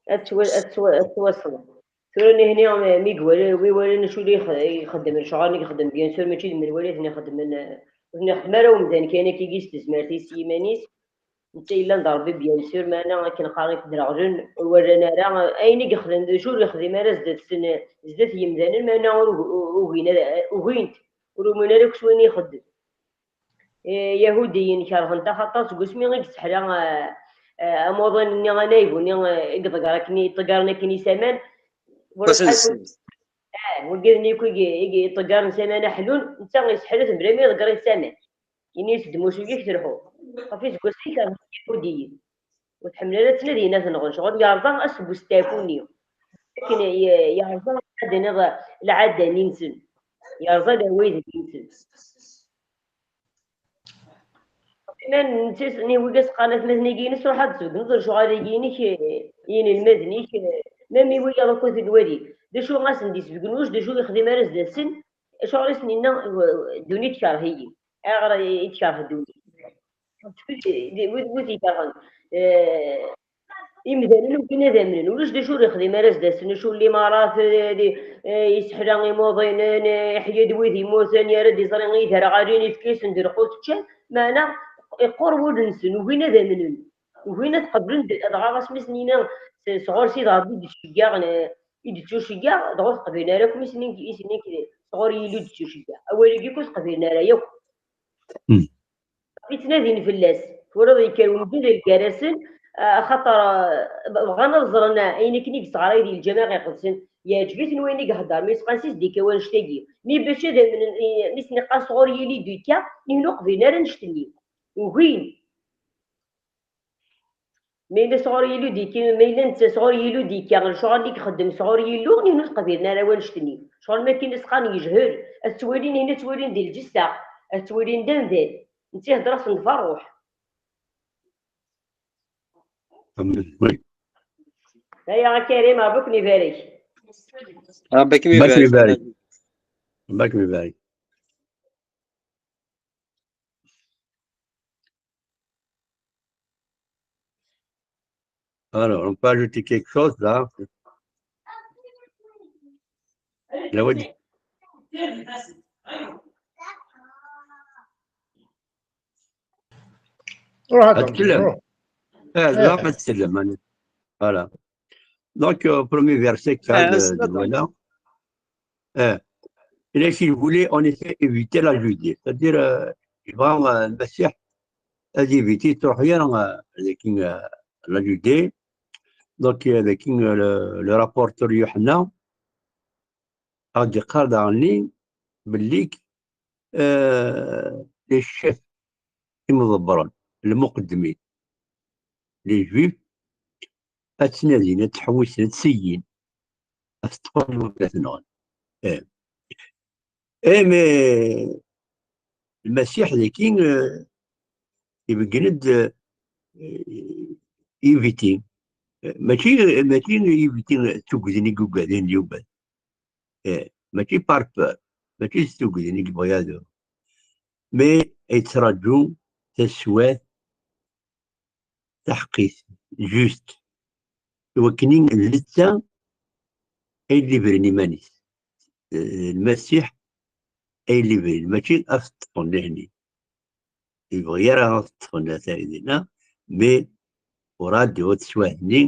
ad twa-, ad twa-, ad twasleḍ. Tura nihni, mi iwala, wi iwalan acu i ix-, ixeddem, lecɣal i ixeddem, bien sûr, mačči d menwala i ten-ixeddmen, eh, ur ten-ixeddem ara umdan kan akkagi s tezmert-is, s yiman-is. Netta yellan d Ṛebbi, bien sûr, meɛna akken qqaren, i t-dreɣlen, ur warran ara, ayen i yexdem, d acu ur yexdim ara zdat-sen, zdat yemdanen, meɛna ur ug-, ugin ad, ugin-t, ur umin ara akk s wayen ixeddem. Eh, Yahudiyen kerhen-t axaṭer seg wasmi i yesseḥla, eh, eh, amuḍin-nni, anaybu-nni, eh, i iḍeggren akken, i iṭeggaren akken isaman. Wala Wasen tḥal-, eh, wigad-nni akk i, i iṭeggaren isaman aḥlun, netta yesseḥla-ten bla ma iḍegger isaman. Ini-as-d: "Musu, yak telḥu." Ɣef iseggasen i kerhen Yahudiyen. Ur tḥemmel ara ad tnadi ad ten-nɣen. Ccɣel yerẓa aseggas n ttaɛfu-nni. Akken ye-, yerẓa, ad iniḍ, lɛada-nni-nsen. Yerẓa lɛawayd-nni-nsen. Iman n tis-, n wigas qqaren atmaten-agi-ines: "Ruḥ ad tbeddleḍ lecɣal-agi-inek, eh, i yinelmaden-ik, eh, ma mi wiyaḍ akk ad ten-nwali. D acu ɣas n d-isbeggen ulac d acu yexdim ara zdat-sen, acuɣer i sen-yenna, eh, ddunit tkerh-iyi? Ayɣer i, i tkerh ddunit?" Wid, wid, wid ikerhen, eh, imdanen ugin ad amnen. Ulac d acu ur yexdim ara zdat-sen, acu n limarat, eh, di, eh, yesseḥla imuḍinen, eh, iḥya-d wid yemmuten, yerra-d iẓri i iderɣalen, ifka-yasen-d lqut ččan, meɛna iqqur wul-nsen, ugin ad amnen, ugin ad qeblen, d-, dɣa ɣas mi sen-yenna s-, sɣur Sidi Ṛebbi i d-ttceggiɛen, eh, i d-ttuceggiɛeɣ, dɣa ur t-qbilen ara akk, mi sen-, i sen-, sɣur Yillu i d-ttuceggiɛeɣ. Awal-agi ur t-qbilen ara yakk. Hmm. Ttnadin fell-as. Twalaḍ yekker umdan gar-asen, ah, axaṭer, ah, bɣan ad ẓren, ah, ayen akken i yesɣaray di lǧameɛ iqedsen. Yeɛǧeb-iten wayen i ihedder, mi yesqas-is d-ikka wannect-agi. Mi bac ad amnen, i, mi sen-iqqar sɣur Yillu i d-ikka, nihni ur qbilen ara annect-nni. Ugin. Ma yella sɣur Yillu d-ikka, ma yella netta sɣur Yillu d-ikka, lecɣal i ixeddem sɣur Yillu, nihni ur qbilen ara wannect-nni. Lecɣal ma akken i s-qqaren yejhel, ad t-twalin, nihni ad t-walin di lǧessa, ad t-walin d amdan. Netta ihedder-asen-d ɣef ṛṛuḥ. Amen. Oui. Aya a Karim, Ṛebbi ad ken-ibarek. Ṛebbi ad kem-ibarek. Ṛebbi ad kem-ibarek. Alors, on peut ajouter quelque chose là. Là, oui. روح هذا أتكلم. روح. آه، لا، إيه. ما تسلم، أنا. Voilà. Donc, euh, premier verset, كان، آه، آه، voilà. آه. Et là, si vous voulez, en effet, éviter la Judée. C'est-à-dire, euh, il va, euh, المسيح, ad éviter, تروح هي, euh, لكن, euh, la Judée. Donc, euh, لكن, euh, le, le rapporteur يوحنا, غادي يقال عني باللي، آه، les chefs, imḍebbren, المقدمين, les juifs, ad ttnadin, ad ttḥewwisen, ad tteyyin, ad ṭṭfen wid ad nɣen. Eh. Eh, mais Lmasiḥ dagi, eh, ibeggen-d, eh, éviter. Eh, mačči, mačči éviter d tugdi i yugaden yugad. Eh, mačči par peur, mačči d tugdi i yebɣa ad, mais yettraǧu taswiɛt taḥeqqit, juste, i wakken d netta ay d-ibren iman-is. Eh, Lmasiḥ ay d-ibren, mačči ad t-ṭṭfen lehni. Ur yebɣi ara ad t-ṭṭfen ata dinna, mais urɛad ur teswiɛt-nni,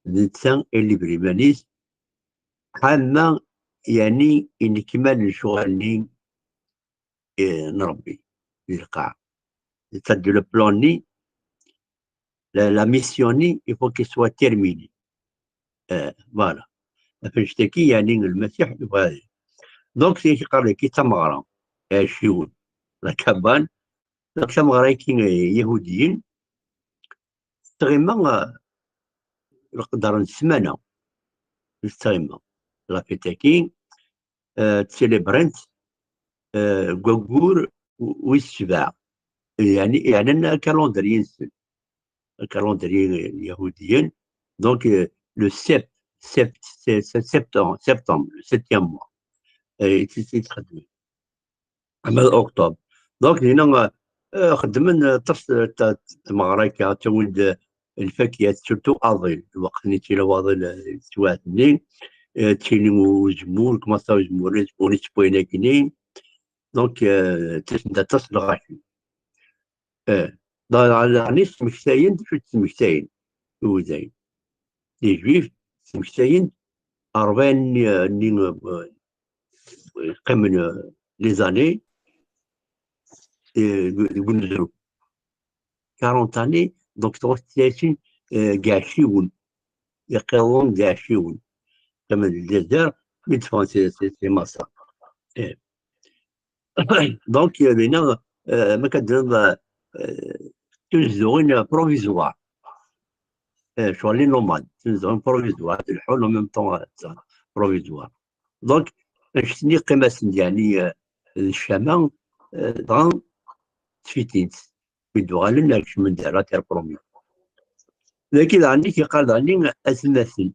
d netta ay d-ibren iman-is, ḥama, yeɛni, inekmal lecɣal-nni, eh, n Ṛebbi di lqaɛa. C'est-à-dire le plan-nni, la, la mission-nni, il faut qu'il soit terminé. Eh, voilà. Ɣef annect-agi, yeɛni, Lmasiḥ yebɣa ad, Donc, c'est qui parle qui tameɣra, ɛiciwen, la cabane. Donc, tameɣra-agi, eh, yahudiyen, tettɣima, eh, leqder n ssmana, tettɣima. La fête-agi, eh, ttcélébrent, eh, deg waggur wis sebɛa. Yani, yani, calendrier-nsen. Calendrier yahudiyen. Donc, euh, le sept, sept, c'est, c'est septembre, septembre, le septième mois. Et c'est, c'est très bien. Ama octobre. Donc, dinna, euh, xeddmen, euh, aṭas, euh, ta-, tameɣra akka, ttawin-d, euh, lfakya, surtout aḍil. Lweqt-nni ttili waḍil, euh, yettwaɛetni, euh, ttili uzemmur, kmaṣ uzemmur, uzemmur yettewwayen akkenni. Donc, euh, ttasen-d aṭas n lɣaci. Eh, d-, d-, ɛni smektayen, d acu d-smektayen? Uday. Les Juifs smektayen ṛebɛin nni, nni, eh, qqimen, eh, les années, eh, deg unezru. Quarante années, donc tɣuss tlatin, eh, deg iɛecciwen. Iqiḍun deg iɛecciwen. Qqimen deg Lezzayer, mi d-ffɣen si, si, si Maṣer. Eh. Donc, euh, dinna, euh, ma k-d-nniɣ, euh, tunezduɣin provisoire. Euh, ccɣel les nomades, tunezduɣin provisoire, ad lḥun en même temps, euh, provisoire. Donc, anect-nni qqim-asen-d, yani, euh, d ccama, euh, dɣa ttfitin-tt. Mi d-uɣalen, ad kecmen di la terre promise. Dagi daɣen i k-yeqqar daɣen atmaten,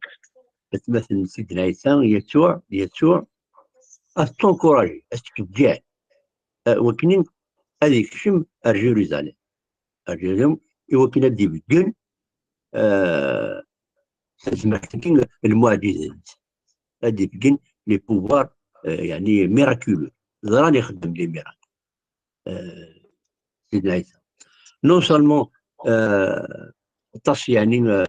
atmaten n Sidna Ɛisa, Yasuɛ, Yasuɛ, ad t-encourager, ad t-tceggɛen, eh, wakken ad yekcem ar Jérusalem. Ar Jérusalem, i wakken ad d-ibeggen, eh, tazmert-agi n lmuɛǧizat. Ad d-ibeggen les pouvoirs, eh, yani miraculeux. Ẓran ixeddem les miracles. Euh, Sidna Ɛisa. Non seulement, euh, aṭas, yani, euh,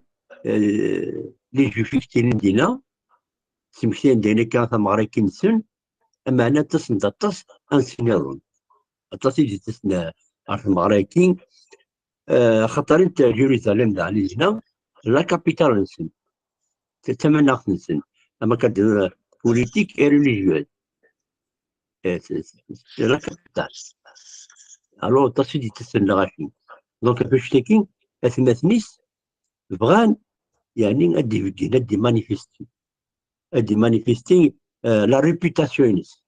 euh, les Juifs i yettinin dinna, smektayen dinna kan tameɣra-agi-nsen, ameɛna ttasen-d aṭas ansi nniḍen. Aṭas i d-yettasen ar tmeɣra-agi, euh, xaṭer int Jérusalem daɣen i dinna, la capitale-nsen. C'est, c'est tamaneɣt-nsen. Ama kan d, euh, politique et religieuse. Eh, c'est, c'est, c'est la capitale. Alors, aṭas i d-yettasen lɣaci. Donc, ɣef wannect-agi, atmaten-is bɣan, yani, ad d-ibeggen, ad d-imanifesti. Ad d-imanifesti, euh, la réputation-ines.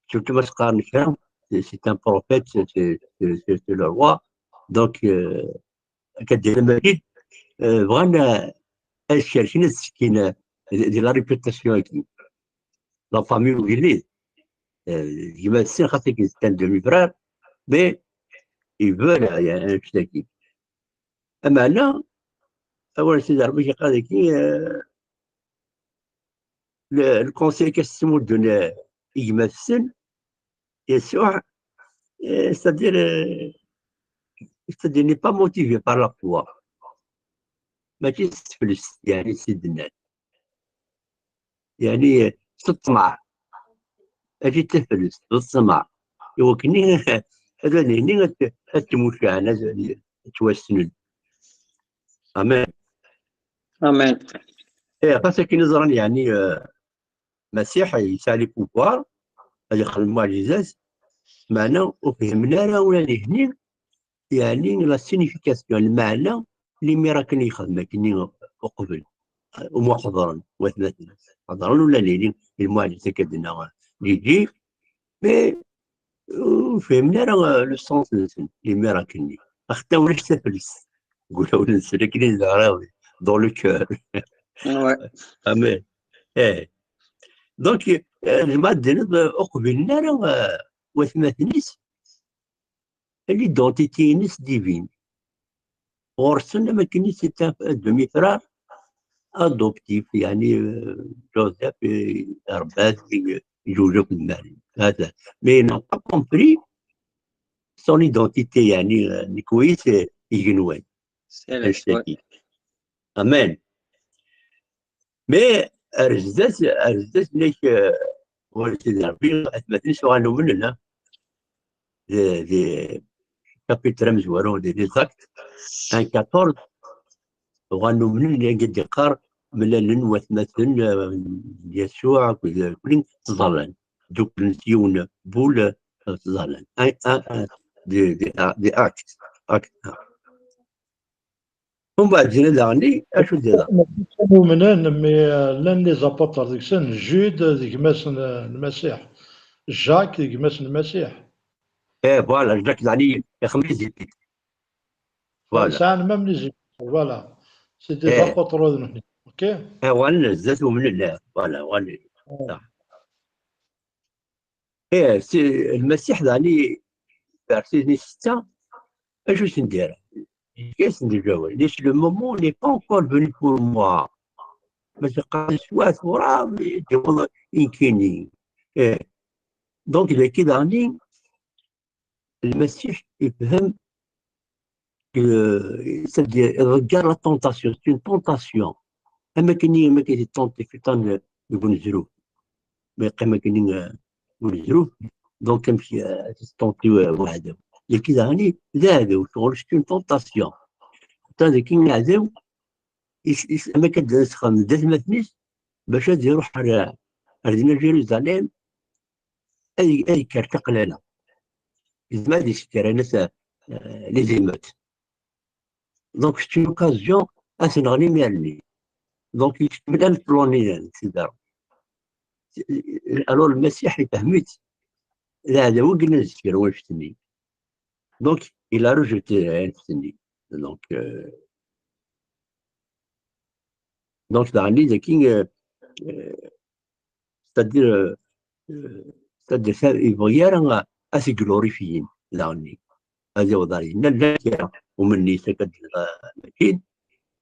Surtout ma s-qqaren kra, c'est, c'est un prophète, c'est, c'est, c'est, c'est, c'est le roi. Donc, euh, akka d-yenna Magid, euh, bɣan, euh, ad cerken, ad ssekkin, euh, di, di la réputation-agi. La famille ugellid. Euh, gma-tsen, xas akken c'est un demi-frère, mais ils veulent, euh, anect-agi. Ameɛna, awal n Sidi Ṛebbi yeqqar dagi, euh, le, le conseil-agi i s-ttmuddun, euh, i gma-tsen, Yasuɛ, euh, c'est-à-dire, euh, c'est-à-dire n'est pas motivé par la foi. Mačči s teflest, yani, s d-nnan. Yani, s ṭṭmeɛ. Mačči d taflest, d ṭṭmeɛ. I wakken ad, ad, ad tmucɛen, ad, ad ttwassnen. Amen. Amen. Eh, ɣas akken i ẓran, yani, euh, Masiḥ yesɛa les pouvoirs, ad ixdem muɛǧizat, meɛna ur fhimen ara ula d igenni, yani la signification, lmeɛna n les miracles i yexdem akkenni uqbel, umi ḥeḍren watmaten. Ḥeḍren ula d nitni lmuɛǧizat akka d-nenna Gigi, mais ur fhimen ara, euh, le sens-nsen, les miracles-nni. Axaṭer ulac taflest deg wulawen-nsen, akken i d-neɣra dans le cœur. Ouais. Amen. Eh. Donc, euh, lma d-tenniḍ, euh, ur qbilen ara, euh, watmaten-is l'identité-ines divine. Ɣur-sen, am akken i, c'est un demi-frère adoptif, yani, euh, Joseph, euh, irebba-t, euh, yejwej akked Marie. Hada. Mais ils n'ont pas compris son identité, yani, euh, nekk wis, euh, igenwan. C'est la foi. Amen. Mais ar zdat, ar zdat, nek, euh, ur Sidi Ṛebbi, atmaten-is uɣalen umnen, ha? Di, di chapitre amezwaru, di les Actes un quatorze, uɣalen umnen, anga d-yeqqar, mlalen watmaten, eh, n Yasuɛ akked, eh, kulin ttẓallan. Dduklen s yiwen n wul, eh, ttẓallan. Un, un, un, des, des, des actes. Acte un. Umbeɛd dinna daɣen, acu d-yeḍran? Mačči kan umnen, mi, euh, llan les apôtres deg-sen, Jude d gma-s n, n Lmasiḥ, Jacques d gma-s n Lmasiḥ. Eh, voilà, Jacques daɣen ixeddem les épîtres. Voilà. Sɛan même les épîtres, voilà. C'est des Eh. apôtres, ok? Eh, uɣalen zdat umnen, eh, voilà, uɣalen. Eh, si, Lmasiḥ daɣen, verset setta, acu i sen-d-yerra? Yefka-asen-d lǧawab. Laisse, le moment n'est pas encore venu pour moi. Maca qqaren s wa tura, mi d-yewweḍ nekkini. Eh. Donc, dagi daɣen, Lmasiḥ ifhem, euh, c'est-à-dire, il regarde la tentation, c'est une tentation. Am akken, am akken i tenté cciṭan deg unezruf. Ma yeqqim akken, euh, deg unezruf, donc amek, euh, tenté, euh, weɛdaw. Dagi daɣen, d aɛdaw, ccɣel, c'est une tentation. Atan dagi aɛdaw, is-, is-, am akken ad d-nesxem d atmaten-is, bac ad iruḥ ar, ar dinna Jérusalem, ad, ad yekker taqlala. Yezmer ad yesker anas, euh, les émeutes. Donc, c'est une occasion ad t-nɣen imir-nni. Donc, yekmel am ṭluni, c'est-à-dire. Alors, Lmasiḥ ifhem-itt. D aɛdaw i yellan deffir wannect-nni. Donc, il a rejeté wannect-nni. Donc, euh, donc, daɣen, dagi, euh, euh, c'est-à-dire, euh, euh, c'est-à-dire, ça, il veut dire, euh, ad t-glorifier, daɣen. Ad yaweḍ ar dinna, llan kra umenni-s akka d-, euh, makin.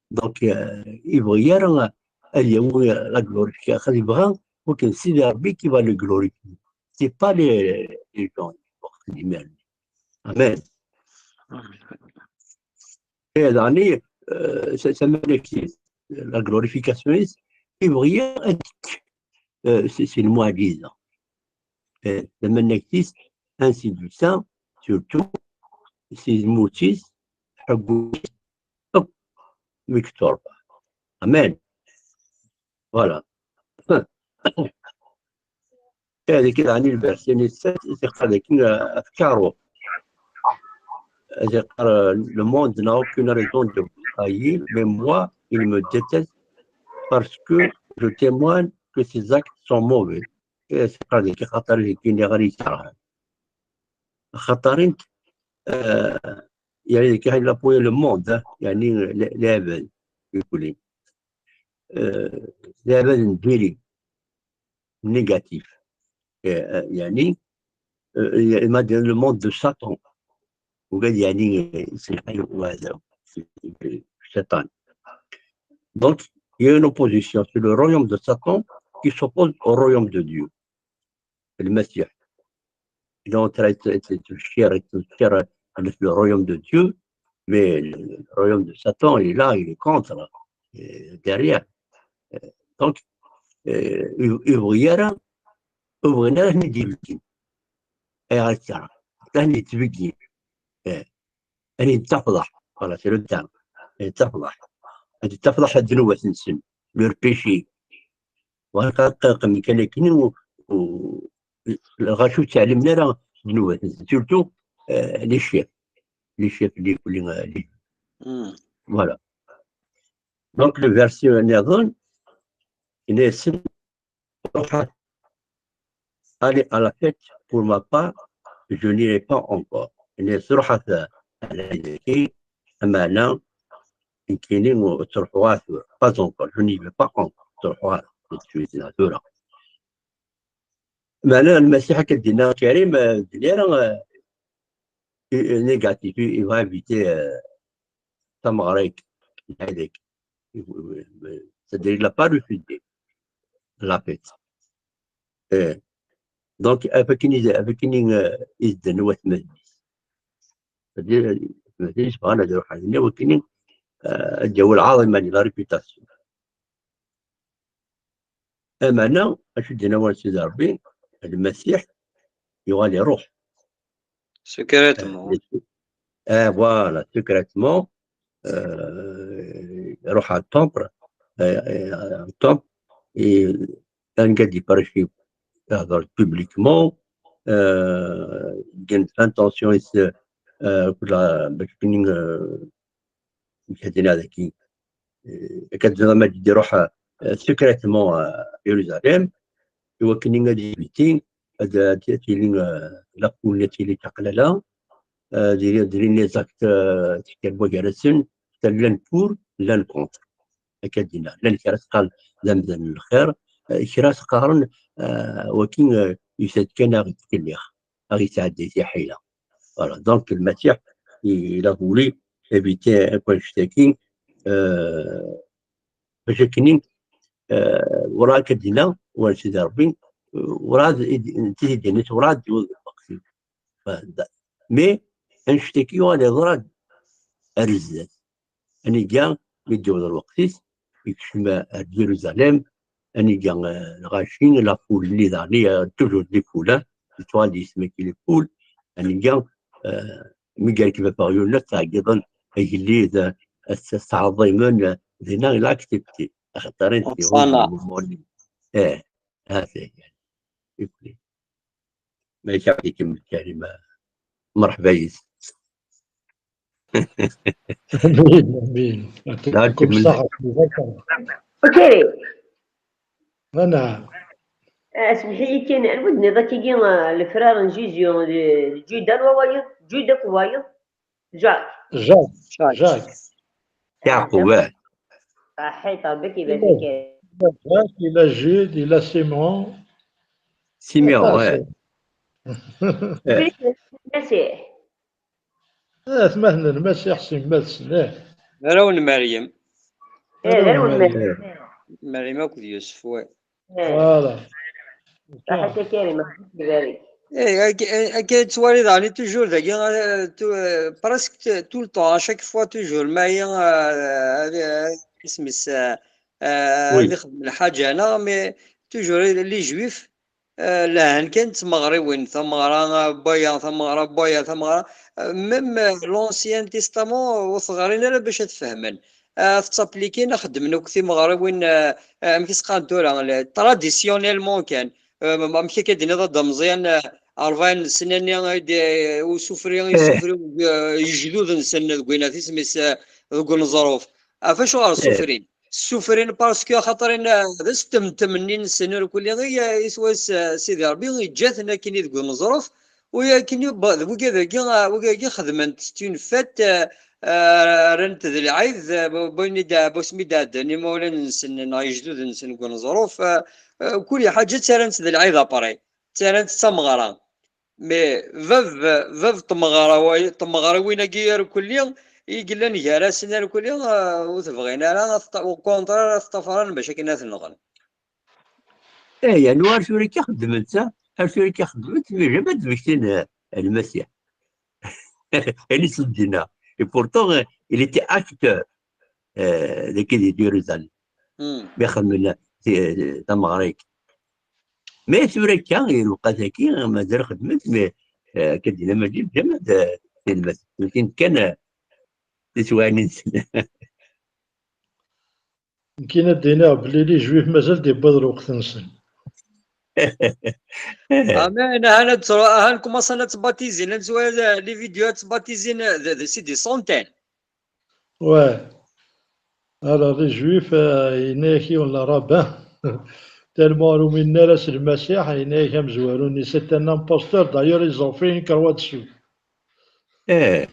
Donc, euh, il veut dire, euh, ad yawi, euh, la glorification, ad yebɣa, wakken Sidi Rebbi qui va le glorifier. C'est pas les, les gens. Amen. Et daɣen, euh, c'est, c'est magnifique. La glorification, il veut dire, euh, c'est, c'est le mot à dire. Eh, tamanegt-is, ainsi de suite, surtout, si lmut-is, ḥeggu-s, akk, mi yetturba. Amen. Voilà. Eh, dagi daɣen, le verset sept, c'est-à-dire, euh, ɣef karu. C'est-à-dire, euh, le monde n'a aucune raison de vous haïr, mais moi, il me déteste parce que je témoigne que ses actes sont mauvais. Eh, c'est-à-dire, xaṭer dagi, nniɣ ara yekreh. Xaṭer int, euh, يعني, dagi, il a appuyé le monde, hein, يعني, l-, l'abad, يقول. Euh, l'abad n diri, négatif. Eh, euh, يعني, euh, il m'a dit le monde de Satan. وقال يعني, c'est وهذا, c'est الشيطان. Donc, il y a une opposition. C'est le royaume de Satan qui s'oppose au royaume de Dieu. Le Messie. Il est en train de, de, de chercher, de chercher le royaume de Dieu, mais le royaume de Satan, il est là, il est contre, euh, derrière. Euh, donc, euh, il, il veut rien, il veut rien, il dit, eh, ça, ça, il dit, eh, ad ttafḍeḥ. Voilà, c'est le terme. Ad ttafḍeḥ. Ad ttafḍeḥ ddnubat-nsen, leur péché. Waqil kan akken u, u, lɣaci ur ttɛellimen ara ddnubat-nsen. Surtout, euh, les chefs. Les chefs, les, les, les, voilà. Donc, le verset nniḍen, yenna-yasen, ruḥet, allez à la fête, pour ma part, je n'irai pas encore. Yenna-yasen, ruḥet ar lɛid-agi, ameɛna, nekkini ur ttruḥuɣ ara tura. Pas encore, je n'y vais pas encore. Ur ttruḥuɣ ara, ur ttruḥuɣ ara tura. Meɛna Lmasiḥ, akka d-yenna Karim, euh, d-nni ara, euh, négatif, il va éviter, euh, tameɣra-agi, lɛid-agi. C'est-à-dire, il l'a pas refusé, la fête. Eh. Donc, ɣef wakken i, ɣef wakken i, euh, i s-d-nnan watmaten-is. C'est-à-dire, watmaten-is bɣan ad ruḥen dinna, wakken i, euh, ad d-yawi lɛaḍima-nni, la réputation. Ameɛna, acu d-yenna wawal n Sidi Ṛebbi, Lmasiḥ yuɣal iṛuḥ. Secrètement. Eh, voilà, secrètement, euh, iṛuḥ ar temple, euh, euh, en top, et un gars di Paris, il a publiquement, euh, il a une intention, il se, euh, pour la, euh, euh, ad d-iruḥ, euh, secrètement à Jérusalem, et il a évité, ad, ad tili, euh, la foule, ad tili taqlala, euh, diri, diri les actes, euh, gar-asen, llan pour, llan contre. Akka d-yenna, llan kra teqqar d amdan n lxir, eh, kra teqqaren, eh, wakin, eh, yusa-d kan a ɣ-yettkellix, a ɣ-yesɛeddi tiḥila. Voilà, donc Lmasiḥ, il a voulu éviter akk annect-agi, eh, bac akken, eh, werɛad akka d-yenna, war Sidi Ṛebbi, eh, werɛad i d-, netta i d-yenna, werɛad d-yewweḍ lweqt-iw. Mais annect-agi yuɣal yeḍra-d ar zdat. Aniga mi d-yewweḍ lweqt-is, yekcem ar Yeruzalem, aniga, eh, lɣaci, la foule-nni daɣen, eh, toujours des foules, hein, yettɣal yisem-agi les foules, aniga, eh, mi yerkeb ɣef uɣyul-nni, ttɛeggiḍen agellid, eh, ad t-, ad t-ttɛeḍḍimen, eh, dinna il a accepté. Axaṭer i Ṭṭfan-aɣ. Eh, ha-t-a, yani. Ikuli. Ma yekkat-ikem Karim, merḥba yis. Amin, amin. Yeɛṭikum ṣṣeḥḥa. Karim. Anɛam. Ah, smeḥ-iyi kan, anwa d-nniḍ akkagi, ah, le frère n Jésus, d, d Judas, anwa wayeḍ? Judas akked wayeḍ? Jacques. Jacques. Jacques. Jacques. Yeɛqub, ah. Saḥit, Ṛebbi ibarek. Il a Jacques, il a Jude, il a Simon. Simeon, ouais. Lmasiḥ. Eh, atmaten n Lmasiḥ s yemma-tsen, eh. D arraw n Meryem. Eh, d arraw n Meryem. Meryem akked Yusef, ouais. Eh. Voilà. Saḥit a Karim, Ṛebbi ibarek. Eh, ak-, eh, akken tettwaliḍ, ɛni toujours dagi, eh, tu-, eh, presque t-, tout le temps, à chaque fois, toujours, ma yella, eh, eh, isem-is, eh, eh, ad ixdem lḥaǧa-nneɣ, mais toujours les Juifs, eh, lhan kan d tmeɣriwin, tameɣra, eh, n waya, tameɣra n waya, tameɣra, eh, même, eh, l'Ancien Testament ur t-ɣrin ara bac ad t-fehmen. Ah, tettaplikin, xeddmen akk timeɣriwin, ah, ah, amek i s-qqaren tura, le-, traditionnellement kan. Ah, amek akka d-tenniḍ a Dda Meẓyan, ah, ṛebɛin n ssna-nni i d-, ah, usufri, eh, isufri, ah, igdud-nsen deg winat isem-is, ah, deg uneẓruf. Ɣef acuɣer, eh, ssufrin? Ssufrin parce que axaṭer in, ah, d astemtem-nni-nsen irkelli i, ah, i s-, ah, Sidi Ṛebbi yeǧǧa-ten akken i deg uneẓruf, u akken i, d wigad-agi, ah, wigad-agi xedmen-t, c'est une fête, ah, ah, rran-t d lɛid, ah, bu-, bu-, wasmi d-ɛeddan imawlan-nsen neɣ igduden-nsen deg uneẓruf, ah, ah, kul ḥaǧa ttarran-tt d lɛid après, ttarran-tt d tameɣra. Mais bab, bab tmeɣra-, tmeɣriwin-agi irkelli i yellan gar-asen irkelli, ah, ur t-bɣin ara, au contraire, ad t-ṭṭafaren bac akken ad t-nɣen. Eh, yani, ar tura akka xeddmen-tt, ar tura akka xeddmen-tt, mais jamais d-mmektin, eh, Lmasiḥ. Ayen i s-d-yenna. Et pourtant, eh, il était acteur, eh, dagi di Yeruzalem. Hmm. Mi xedmen ti-, tameɣra-agi. Mais tura akka, i lewqat-agi, mazal xeddmen-tt, mais, eh, akka d-yenna, mačči d jamais d, eh, Lmasiḥ. Mmektin kan, eh, tiswaɛin-nsen. Nekkini ad d-iniɣ belli les Juifs mazal d-yewweḍ lweqt-nsen. Amen, ahan ad ttru-, ahan commencen ad ttbatizin, ad ttwali les vidéos ad ttbatizin, d, d, c'est des centaines. Ouais. Alors, les Juifs, euh, yenna-yak yiwen le rabbin, tellement ur uminen ara s Lmasiḥ, yenna-yak amezwaru-nni, c'est un imposteur, d'ailleurs, ils ont fait une croix dessus. Eh.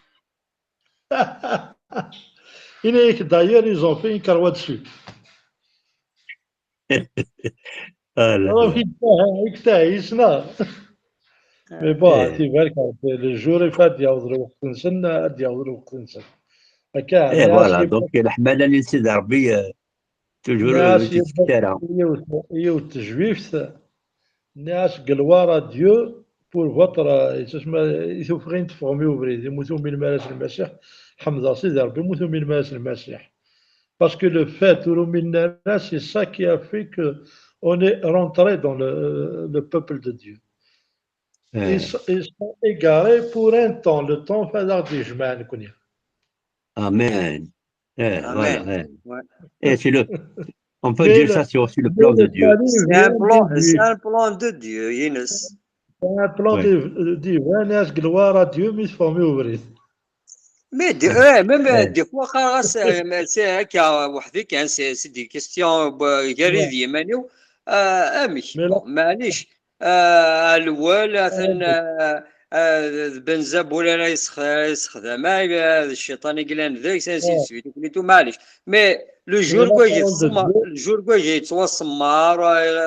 Yenna-yak, d'ailleurs, ils ont fait une croix dessus. Ah, là, là. Alors, il était, il était, il se l'a. Mais bon, eh, tu vois, quand le jour est fait, ad yaweḍ lweqt-nsen, ad yaweḍ lweqt-nsen. Akka, eh, voilà, donc, leḥmala-nni n Sidi Ṛebbi, eh, toujours, eh, ur tt-id-tefki ara. Yiwet, yiwet n tejwift, nniɣ-as, gloire à Dieu pour votre, euh, yettwasemma, i tuffɣa i teffɣem i ubrid, imi ur tumin ara s Lmasiḥ, ḥemdeɣ Sidi Ṛebbi, imi ur tumin ara s Lmasiḥ. Parce que le fait ur uminen ara, c'est ça qui a fait que on est rentré dans le, le peuple de Dieu. Eh. Ils, sont- ils sont égarés pour un temps, le temps fad ad aɣ-d-yejmeɛ nekkni. Amen. Eh, voilà, eh. Eh, c'est le, on peut dire ça sur, sur le plan de Dieu. C'est un plan, c'est un plan de Dieu, Inès. C'est un plan divin, c'est gloire à Dieu, mais il faut mieux ouvrir. Mais des fois, c'est des questions, amek, mais là, معليش. Lwal atan, benza bu la yessexdam, d cciṭan i yellan deg-s, ainsi de suite, et tout, معليش. Mais le jour quoi, le jour quoi, yettwasemmer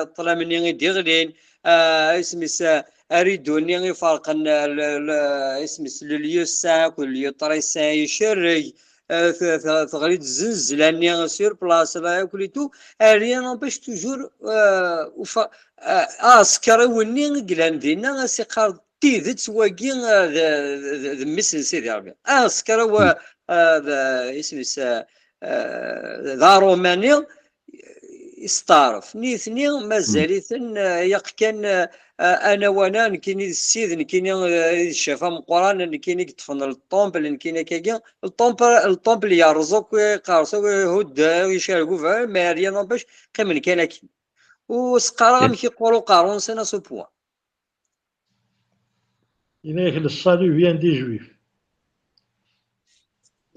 ṭṭlam-nni i d-iɣlin, isem-is, aridu-nni iferqen, isem-is, le lieu saint akked le lieu très saint icerreg, teɣli-d zznezla-nni sur place, et tout, rien n'empêche toujours, aɛsekriw-nni i yellan dinna a s-iqqar d tidet wagi, d mmi-s n Sidi Ṛebbi. Aɛsekriw, isem-is, d aṛumani, yesteɛṛef. Nitni mazal-iten, yaq kan, ana wana, nekkini d ssid, nekkini d ccaf ameqqran, nekkini i yeṭṭfen le temple, nekkini akkagi. Le temple, le temple yerreẓ akk, iqerres akk, ihudd, icerreg ubaɛɛu, mais rien n'empêche, qqimen kan akken. Ur s-qqareɣ amek iqqur uqerru-nsen à ce point. Yenna-yak, le salut vient des Juifs.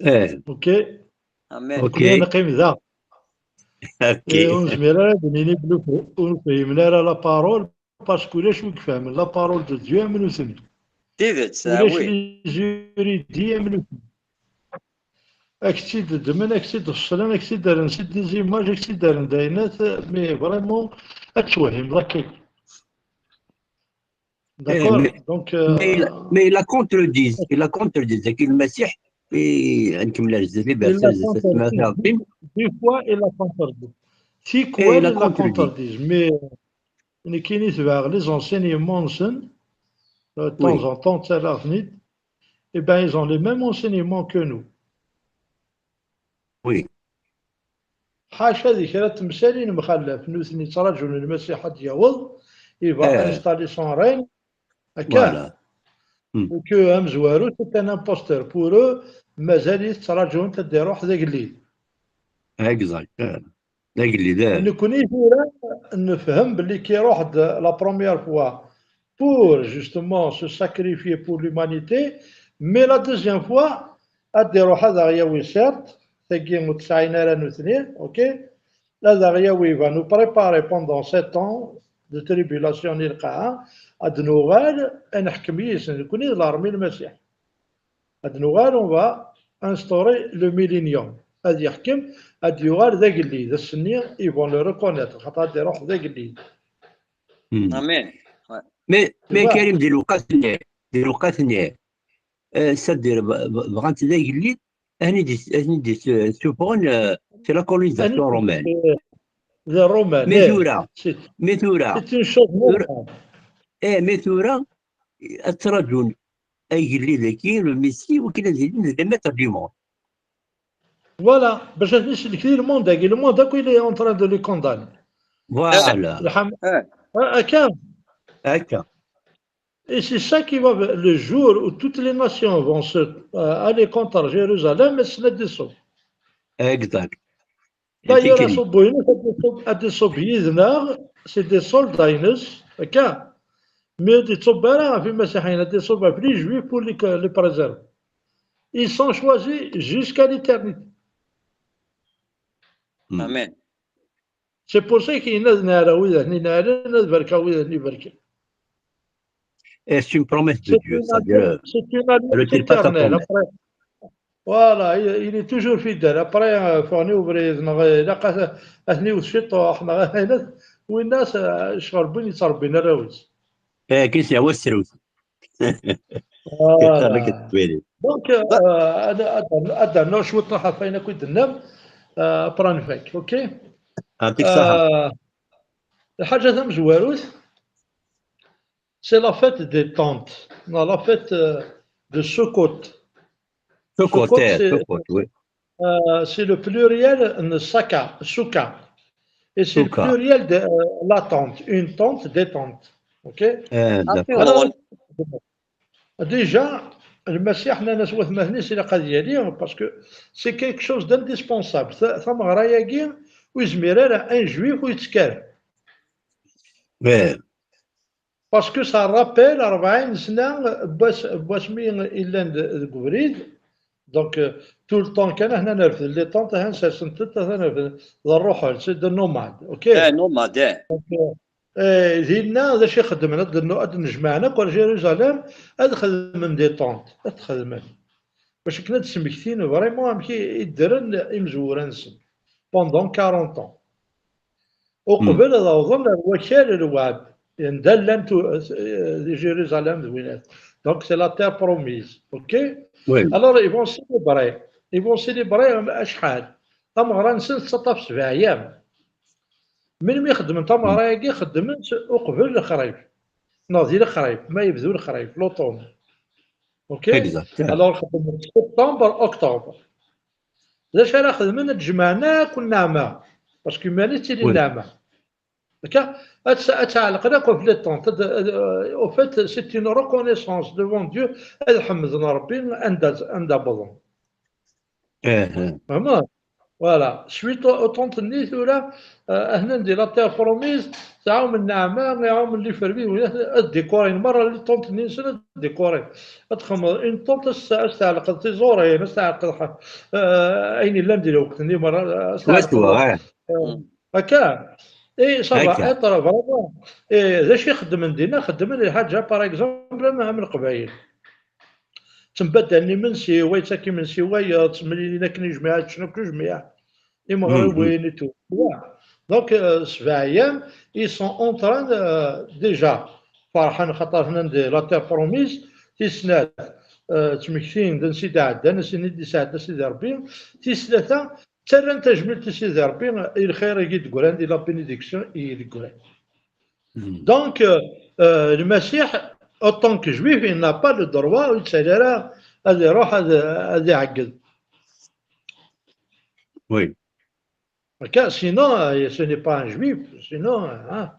Eh. Ok. Amen. Ok. Nekkni neqqim da. Ok. Ur nezmir ara ad nini belli ur fhimen ara la parole, parce que ulac wi ifehmen la parole de Dieu am nutni. Tidet, ulac les érudits am nutni. Ak-tt-id-ddmen, ak-tt-id-feṣlen, ak-tt-id-rren, c'est des images, ak-tt-id-rren d ayennat, mais vraiment, ad twehhimeḍ akka. D'accord. Donc, mais il la contredit, il la contredit, c'est que le Messie, et, il la contredit. Des fois, il la contredit. Tikwal il la contredit, mais nekkini tebɛeɣ les enseignements-nsen, de temps en temps, ttarraɣ-ten-id. Eh ben, ils ont les mêmes enseignements que nous. Oui. Ḥaca di kra n temsal i nemxallaf, nutni ttṛaǧun Lmasiḥ ad d-yaweḍ, il va installer son règne, akka. Voilà. Et que amezwaru, c'est un imposteur. Pour eux, mazal-it ttṛaǧun ad d-iṛuḥ d agellid. Exact. D agellid. Nekkni tura nefhem belli ki iṛuḥ-d la première fois pour justement se sacrifier pour l'humanité, mais la deuxième fois, ad d-iruḥ ad aɣ-yawi, certes, tagi ur tesɛin ara nutni, ok, ad aɣ-yawi, va nous préparer pendant sept ans de tribulation i lqaɛa, ad nuɣal ad neḥkem yis-sen, nekkni d l'armée n Lmasiḥ. Ad nuɣal, on va instaurer le millénium. Ad yeḥkem, ad yuɣal d agellid. Ass-nni, ils vont le reconnaître, xaṭer ad iruḥ d agellid. Amen. Mais, mais Karim, di lewqat-nni, di lewqat-nni, eh, c'est-à-dire, b-, b-, bɣan-t d agellid, ad ten-id-, ad ten-id-ssufɣen, eh, c'est la colonisation romaine. D Romain. Mais tura, mais tura, c'est une chose normale. Eh, mais tura, ad ttṛaǧun agellid-agi, le Messie, wakken ad ilin d les maîtres du monde. Voilà, bac ad ten-isellek di le monde-agi, le monde akk il est en train de les condamner. Voilà. Akka. Akka. Et c'est ça qui va, le jour où toutes les nations vont se, euh, aller contre Jérusalem, c'est la descente. Exact. D'ailleurs, aṣubbu-ines ad iṣub, ad iṣub yid-neɣ, c'est des soldats-ines, akka. Mais ur d-iṣubb ara ɣef imasiḥiyen, ad iṣubb ɣef les juifs pour les, les préserver. Ils sont choisis jusqu'à l'éternité. Amen. C'est pour ça qu'il y a des, ad neɛrew wid ad neɛren, ad berkeɣ wid ad iberken. Et c'est une promesse de Dieu, c'est-à-dire, c'est une alliance éternelle. Après, voilà, il, il est toujours fidèle. Après, euh, ffɣen i ubrid, neɣ ilaq ad, ad ten-iwet ciṭuḥ, neɣ ayen, winna, euh, ccɣel n win yettrebbin arraw-is. Eh, kis ya wasrut. Voilà. Donc, euh, ad, ad, ad rnuɣ cwiṭ ɣef wayen akk i d-tennam, euh, après ad nfak, ok? Yeɛṭik ṣṣeḥḥa. Euh, lḥaǧa tamezwarut, c'est la fête des tentes. Non, la fête, euh, de Sukkot. Sukkot, Sukkot, eh, c'est, Sukkot, oui. Euh, c'est le pluriel de saka, suka. Et c'est le pluriel de, euh, la tente, une tente, des tentes. Ok ? Eh, d'accord. Alors, déjà, Lmasiḥ nnan-as watmaten-is ilaq ad yali, parce que c'est quelque chose d'indispensable. Ta- Tameɣra-agi ur yezmir ara un juif ur yettekk ara. Mais, Parce que ça rappelle rebɛin sna n wass- n wasmi i llan de- deg ubrid. Donc, euh, tout le temps kan aḥna nerfed les tentes, ahan sersent-tent, ahan nerfed, d rruḥel, c'est des nomades, ok? Eh, nomade, eh. Eh, dinna d acu i xeddmen? Ad d-, ad d-nejmaɛen akk ar Jérusalem, ad xedmen des tentes, ad xedmen. Bac akken ad d-smektin vraiment amek i i ddren imezwura-nsen pendant quarante ans. Uqbel ad awḍen ar wakal lwɛd, anda llan tu- eh, di Jérusalem d winat. Donc c'est la terre promise, ok? Oui. Alors ils vont célébrer, ils vont célébrer acḥal? Tameɣra-nsen tettaṭṭaf sebɛa ayyam. Melmi i xeddmen tameɣra-agi? Xeddmen-tt uqbel lexrif, neɣ di lexrif, ma yebdu lexrif, l'automne. Ok? Exact. Alors xeddmen septembre, octobre. D acu ara xedmen? Ad jemɛen akk nneɛma, parce que iman-is tili Oui. nneɛma. Akka, ad tt- ad tɛellqen akk ɣef les tentes. Ad- ad- Au fait, c'est une reconnaissance devant Dieu. Ad ḥemden Rebbi anda anda wwḍen. Eh, eh. Vraiment. Voilà. Suite au, au tentes-nni tura, euh, ahnan di la terre promise, tɛawmen nneɛma, iɛawmen les familles, ad décorin merra les tentes-nni-nsen, ad décorin. Ad txedmeḍ une tente, ad s- ad s-tɛellqeḍ tiẓurin, ad s-tɛellqeḍ, euh, ayen yellan di lweqt-nni merra, ad s-tɛellqeḍ. Swaswa, eh. Akka. Et ça va Akka. Être vraiment. Et d acu i xeddmen dinna? Xeddmen lḥaǧa, par exemple, am am Leqbayel. Ttembadalen imensi, wa yettak imensi, wa yettemlilin akken ijmiɛ, ččen akk ijmiɛ. Imeɣriwin et tout. Voilà. Donc, euh, sebɛa ayyam, ils sont en train, euh, déjà, ferḥen xaṭer hnan di la terre promise, tis snat, euh, ttmektin-d ansi d-ɛeddan, ansi i d-isɛedda Sidi Rebbi, tis tlata, ttarran tajmilt i Sidi Rebbi i lxir i d-yeggran, di la bénédiction i d-yeggran. Donc, euh, euh, Lmasiḥ, en tant que juif, il n'a pas le droit, ur yettali ara ad iruḥ ad, ad iɛegged. Oui. Akka, sinon, euh, ce n'est pas un juif, sinon, euh, hein.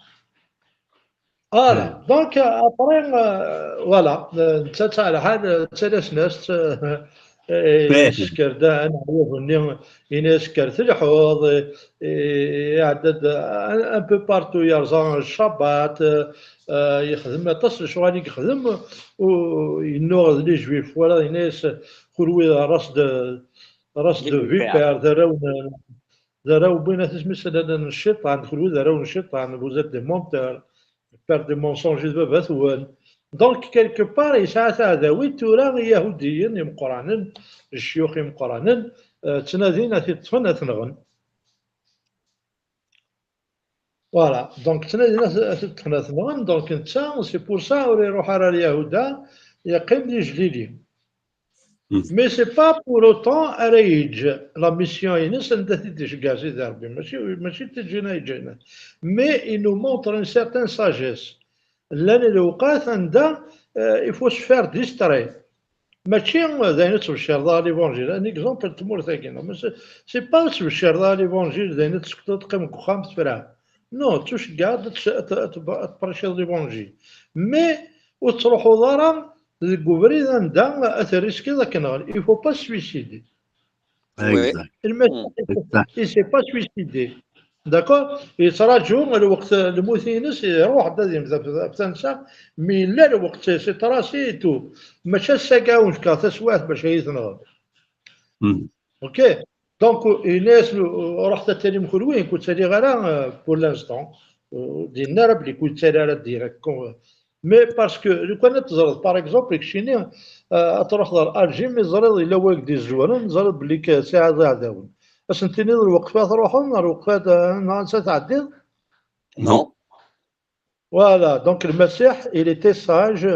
Voilà. Donc, euh, après, euh, voilà, euh, netta ttɛalḥal, euh, ttalasnast, euh, euh, Mais- yesker-d anaɛyub-nni, ini-as kker telḥuḍ, euh, euh, iɛedda-d un, un peu partout, yerẓa ccabat, euh, euh, yexdem aṭas n lecɣal i yexdem, u yennuɣ d les juifs, voilà, ini-as, kunwi d race de, race de vipère, d arraw n, d arraw n win at isem-is llan n cciṭan, kunwi d arraw n cciṭan, vous êtes des menteurs, père des mensonges i d baba-twen. Donc, quelque part, yesɛa taɛdawit tura i Yahudiyen imeqqranen, cceyux imeqqranen, euh, ttnadin ad t-ṭṭfen, ad t-nɣen. Voilà, donc ttnadin ad t- ad t-ṭṭfen, ad t-nɣen, donc netta, c'est pour ça ur iruḥ ara ar Yahuda, yeqqim di Jlili. Mais c'est pas pour autant ara yeǧǧ la mission-ines anda t-id-iceggeɛ Sidi Rebbi, mačči, mačči d tiǧina yeǧǧa. Mais il nous montre une certaine sagesse. Llan lewqat anda, euh, il faut se faire distraire. Mačči d ayen ad tbeccireḍ ara l'évangile. Un exemple n tmurt-agi, non, mais c'est, c'est pas ad tbeccireḍ ara l'évangile, d ayen ad tessekteḍ, teqqimeḍ deg uxxam, tefra. Non, ttuceggeɛeḍ ad tc- ad t- ad t- ad tprêchiḍ l'évangile. Mais ur tettruḥuḍ ara deg ubrid anda ad terriskiḍ ad k-nɣen. Il faut pas se suicider. Oui. Exact. Lmasiḥ, Exact. il s'est pas suicidé. D'accord? Yettraǧu lweqt lmut-ines, iruḥ-d ad yemmet ɣef, ɣef tansa, mi yella lweqt, c'est tracé et tout. Mačči ass-agi ad wen-fkeɣ taswiɛt bac ad iyi-tenɣem. Mm. Ok? Donc, ini-as, ruḥet ad talim kunwi, ur ttaliɣ ara, euh, pour l'instant. Euh, d-yenna ara belli ur yettali ara direct. Mais parce que, lukan ad teẓreḍ, par exemple, keččini, euh, ad truḥeḍ ɣer Alger, mi teẓriḍ yella wagd izewren, teẓriḍ belli k- sɛiɣ iɛdawen. Ad sen-tiniḍ lweqt ad truḥeḍ, neɣ lweqt ad, neɣ ansa tɛeddiḍ? Non. Voilà, donc Lmasiḥ, il était sage.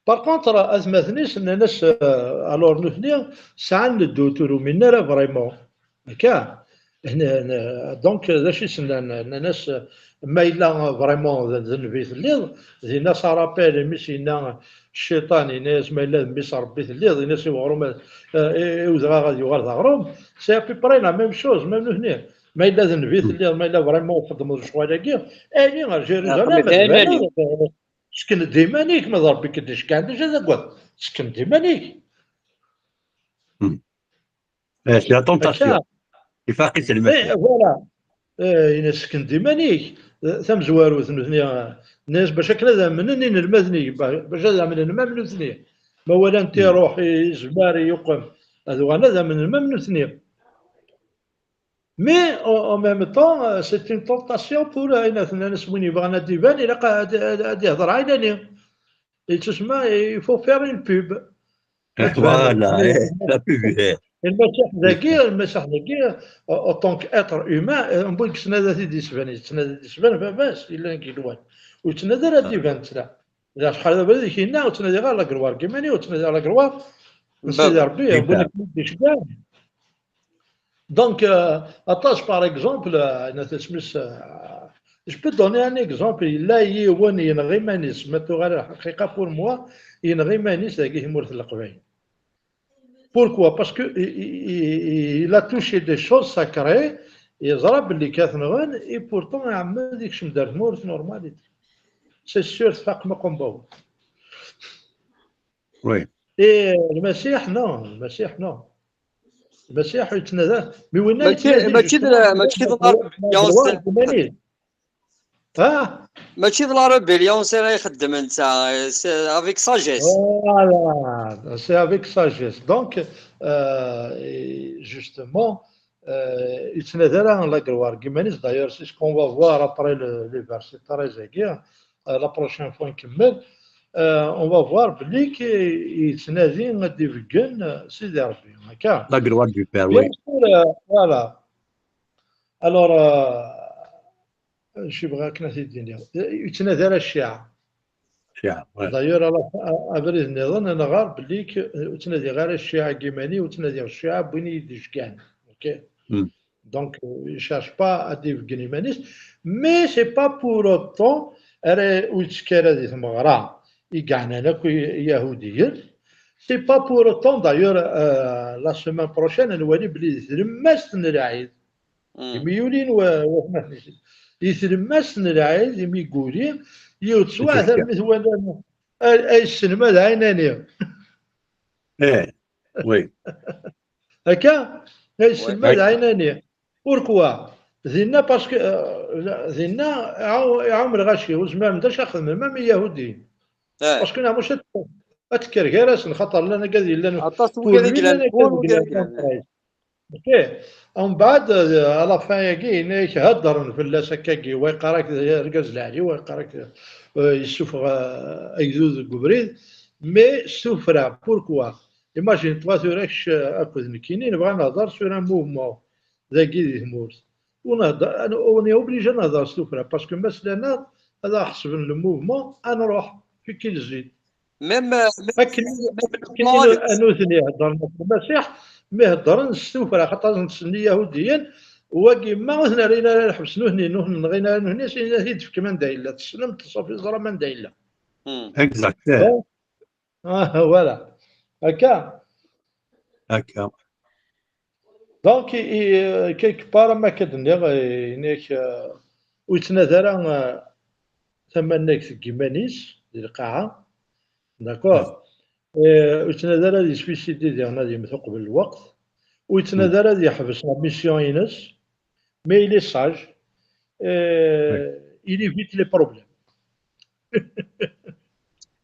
Par contre, atmaten-is nnan-as, euh, alors nutni sɛan le doute, ur uminen ara vraiment. Akka. N- n- Donc, d acu i s-nnan? Nnan-as, ma yella vraiment d, d nnbi telliḍ, dinna ça rappelle imi s-yenna cciṭan, yenna-as ma yella d mmi-s n Rebbi telliḍ, yenna-as i weɣrum, euh, i, i udɣaɣ ad yuɣal d aɣrum. C'est à peu près la même chose, même nutni. Ma yella d nnbi telliḍ, ma yella vraiment txeddmeḍ lecɣal-agi, ali ɣer Jérusalem, Aql-i ad dayen ali. tbaleḍ. Sken-d iman-ik, ma d Ṛebbi k-id-icegɛen, d acu ad tagad? Sken-d iman-ik. Hmm. Eh, c'est la tentation. Ifaq-it lmasih. Voilà. Eh, ini-as sken-d iman-ik. Eh, tamezwarut, nutni, eh, nnan-as bac akken ad amnen inelmaden-ik, ba-, bac ad amnen mam nutni. Ma walan-t iruḥ, izmer, yuqem. Ad uɣalen ad amnen mam nutni. Mais en, en même temps, euh, c'est une tentation pour, euh, ayen tenna-as win yebɣan ad d-iban, ilaq ad, ad, ad ihder ɛinani. Yettusma, il faut faire une pub. Voilà, eh, la pub, eh. Lmasiḥ dagi, Lmasiḥ dagi, en tant qu'être humain, euh, win yettnadi ad t-id-isban, yettnadi ad d-isban baba-s, yellan deg yigenwan. Ur yettnadi ara ad d-iban ttla. D acḥal d abrid i k-yenna, ur ttnadiɣ ara la gloire n yiman-iw, ur ttnadiɣ la gloire n Sidi Ṛebbi, win i k-id-icegɛen. Donc, euh, aṭas, par exemple, euh, ayen tesmis, euh, je peux donner un exemple, yella yiwen yenɣa iman-is, ma tuɣal lḥaqiqa pour moi, yenɣa iman-is dagi tmurt n Leqbayel. Pourquoi? Parce que il, il, il a touché des choses sacrées, yeẓra belli kan t-nɣan, et pourtant iɛemmed yekcem-d ar tmurt normalité. C'est sûr, tfaqem aqembaw. Oui. Et Lmasiḥ, non, Lmasiḥ, non. Lmasiḥ yettnadi, mais winna Mačči, yettnadi mačči d justement la, mačči d la rébellion, droit humanisme. Ah, mačči d la rébellion s ara ixeddem netta, c'est avec sagesse. Voilà, c'est avec sagesse. Donc, euh, et justement, euh, yettnadi ara la gloire n yiman-is. D'ailleurs, c'est ce qu'on va voir après le, les versets treize agi, euh, la prochaine fois nkemmel. Euh, on va voir belli ki-, yettnadi ad d-ibeggen, euh, Sidi Ṛebbi, akka. La gloire du Père, Bien oui. sûr, euh, voilà. Alors, euh, acu bɣiɣ akken ad t-id-iniɣ? Yettnadi ara cciɛa. Cciɛa, ouais. D'ailleurs, à la fin, a-, abrid nniḍen, ad nɣer belli k-, ur ttnadiɣ ara cciɛa deg yiman-iw, ur ttnadiɣ cciɛa n win i yi-d-icegɛen. Ok? Hmm. Donc, euh, il cherche pas ad d-ibeggen iman-is, mais c'est pas pour autant ara ur yettekki ara di tmeɣra i yeɛnan akk i-, Iyahudiyen. C'est pas pour autant, d'ailleurs, euh, la semaine prochaine, ad nwali belli di tlemmast n lɛid, Mm. imi yulin wa-, watmaten-is. Di tlemmast n lɛid, imi yuli, yiwet teswiɛt, armi twala ay, ay yesselmad ɛinani. Eh, oui. Akka, ay yesselmad Ouais. ɛinani. Pourquoi? Dinna, parce que, euh, la, dinna, iɛu-, iɛum lɣaci, ur zmiren d acu ad xedmen, même Iyahudiyen. Eh, Parce que neɣ mačči ad, ad tekker gar-asen, xaṭer llan agad yellan aṭas n pour wigad i lui, yellan, llan agad pour wigad i yellan yellan. Ok. Umbeɛd, euh, à la fin-agi, yenna-ak heddren fell-as akkagi, wa yeqqar-ak d argaz lɛali, wa yeqqar-ak, euh, yessufeɣ, euh, agdud deg ubrid, mais s tuffra, pourquoi? Imagine-toi tura kečč, euh, akked nekkini, nebɣa ad nehder sur un mouvement dagi di tmurt. Ur nehder, on est obligé ad nehder s tuffra, parce que ma slan-aɣ, ad aɣ-ḥesben le mouvement, ad nruḥ, fi qu'il zit. Même, euh, Akken, akken i nu-, a nutni heddren ɣef Lmasiḥ, mi heddren s tuffra, xaṭer ad sen-tsenni Iyahudiyen, wagi ma ur ten-rrin ara lḥebs nutni, nutni nɣin ara nutni, sin ad t-id-tefkem anda yella, tessnem-t, ṣafi ẓram anda yella. Hmm. Exact. Eh, Ah, voilà. Akka. Akka. Donc, i, i, quelque part, am akka d-nniɣ, eh, inek, eh, ur yettnadi ara, eh, tamannagt deg yiman-is, di lqaɛa. D'accord? Eh, ur yettnadi ara ad yeswisidi diɣen ad yemmet uqbel lweqt. Ur yettnadi ara ad yeḥbes la mission-ines. Mais il est sage. Eh, il évite les problèmes.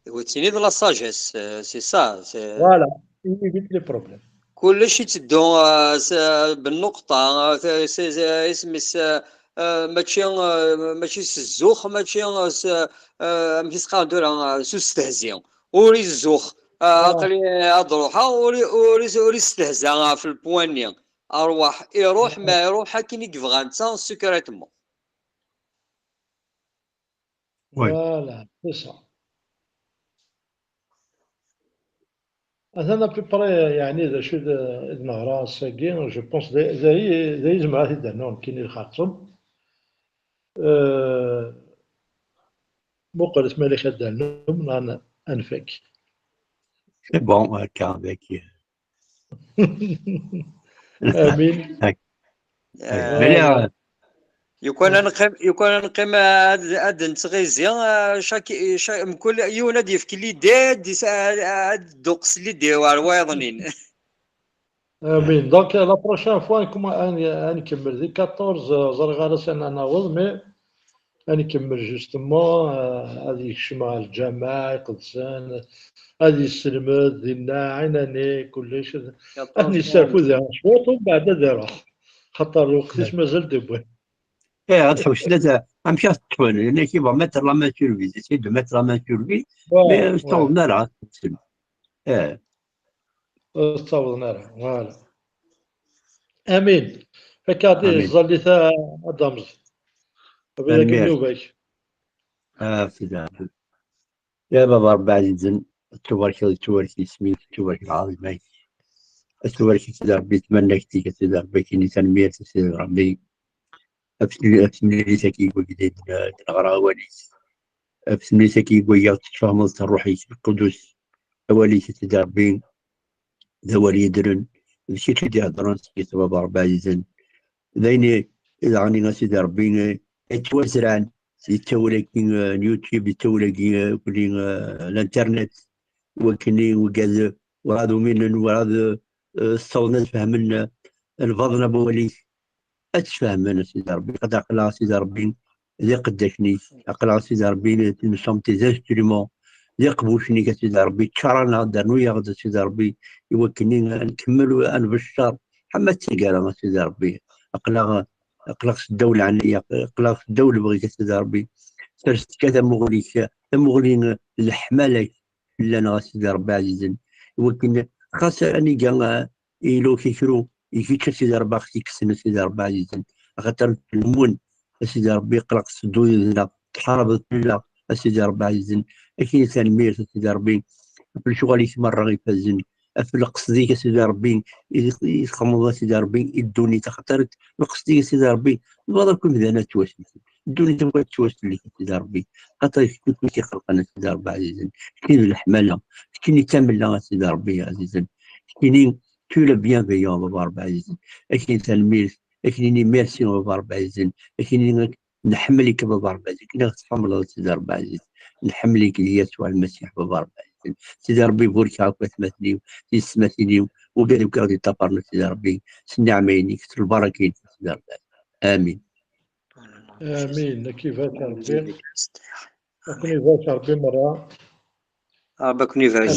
Wi ttini de la sagesse, euh, c'est ça. C'est... Voilà, il évite les problèmes. Kullec yetteddu, euh, s-, bennuqṭa, euh, s-, s-, isem-is, euh, euh, mačči, euh, mačči s zzux, mačči, euh, s, euh, amek i s-qqaren tura, euh, s ustehzi. Ur izzux, euh, aql-i ad ruḥeɣ, ur i-, ur i-, ur istehza ɣef lpwan-nni. Arwaḥ, iruḥ, ma iruḥ akken i yebɣa netta, secrètement. Oui. Voilà, c'est ça. Atan à peu près, yeɛni, d acu d, d neɣra ass-agi, je pense, d, d, d, d izemreɣ ad t-id-rnuɣ nekkini lxerṣum. Euh, muqlet ma ad d-rnum, neɣ ad nfak. C'est bon, euh, car avec, euh, Amin. Mais là, Yukan ad neqqim, yukan ad neqqim ad, ad nettɣizi, ah, chaque, chaque, mkul yiwen ad yefk l'idée, ad dis-, ad, ad d-tuqes l'idée ɣer wayeḍnin. Amin. Donc, la prochaine fois, comment, ad, ad nkemmel di quatorze, euh, ẓriɣ ar ass-a ad naweḍ, mais ad nkemmel justement, euh, ad yekcem ɣer lǧameɛ iqedsen, ad yesselmed dinna, ɛinani, kullec, ad, ad nesserfu diɣen cwiṭ, umbeɛd ad iruḥ. Xaṭer lweqt-is mazal d-wwi. Eh, ad ḥewsen ad, amek ad ṭṭfen, yerna ki va mettre la main sur lui, j'essaie de mettre la main sur lui, mais ur ttawḍen ara. Eh. Ur ttawḍen ara, voilà. Amin. Akka di ẓallit a Adams. Abrid akken nnuba-k. Ah, fida. Ya baba Rebbi ɛzizen, tubarkeḍ, tubarek isem-ik, tubarek lɛaḍima-k. Tubarek a Sidi Rebbi, tmanna-k-dik a Sidi Rebbi, kini tanemmirt a Sidi Rebbi. Af temlilit-agi i wagi d-neɣra awal-ik. Af temlilit-agi i wagi ɣ-d-tfehmeḍ s Ṛṛuḥ-ik Lqudus. Awal-ik a Sidi Ṛebbi, d awal yeddren, d kečč i d-iheddren seg-s a baba Ṛebbi ɛzizen. D ayen i, i daɣen a Sidi Ṛebbi, eh, yettwazran di ttawil-agi, eh, n YouTube, di ttawil-agi, eh, kuli, eh, l'internet, wakken i wigad, eh, werɛad uminen, werɛad, eh, ssawḍen ad fehmen, eh, lbaḍna n wawal-ik. Ad tt-fehmen a Sidi Ṛebbi, ad aql-aɣ a Sidi Ṛebbi d iqeddac-ik, aql-aɣ a Sidi Ṛebbi, nous sommes tes instruments, d iqbucen-ik a Sidi Ṛebbi, ččar-aneɣ-d, rnu-yaɣ-d a Sidi Ṛebbi, i wakken i nkemmel ad nbeccer, ḥama d taggara a Sidi Ṛebbi, aql-aɣ, aql-aɣ seddaw leɛnaya-k, aql-aɣ seddaw lebɣi-k a Sidi Ṛebbi, sers-d kan tamuɣli-k, tamuɣli n leḥmala-k, fell-aneɣ a Sidi Ṛebbi ɛzizen, i wakken xas aniga, ah, iluk ikru, i kečč a Sidi Ṛebbi a ɣ-t-ikksen a Sidi Ṛebbi ɛzizen, axaṭer nemmwen a Sidi Ṛebbi aql-aɣ tettedduḍ yid-neɣ, tḥarabeḍ fell-aɣ a Sidi Ṛebbi ɛzizen, akini tanemmirt a Sidi Ṛebbi ɣef lecɣal-ik merra ifazen, ɣef leqsed-ik a Sidi Ṛebbi i, i txedmeḍ a Sidi Ṛebbi i ddunit, axaṭer leqsed-ik a Sidi Ṛebbi tebɣiḍ akk imdanen ad ttwasellken. Ddunit akk ad tettwasellek a Sidi Ṛebbi. Xaṭer d kečč i k-ixelqen a Sidi Ṛebbi ɛzizen. Keččini d leḥmala, keččini d tamella a Sidi Ṛebbi ɛzizen. Keččini tu es le bienveillant a baba Ṛebbi ɛzizen. Akini tanemmirt, akini merci a baba Ṛebbi ɛzizen. Akini nḥemmel-ik a baba Ṛebbi ɛzizen. Akini ɣ-tḥemmleḍ a Sidi Ṛebbi ɛzizen. Nḥemmel-ik di Yasuɛ Lmasiḥ a baba Ṛebbi ɛzizen. Sidi Ṛebbi burek akk atmaten-iw, tiyessetmatin-iw, wigad akk i ɣ-d-iṭṭafaren a Sidi Ṛebbi, s nniɛma-inek, s lbaraka-inek a Sidi Ṛebbi ɛzizen. Amin. Amin. Ad k-ibarek Ṛebbi. Ad ken-ibarek Ṛebbi merra. Ṛebbi ad ken-ibarek.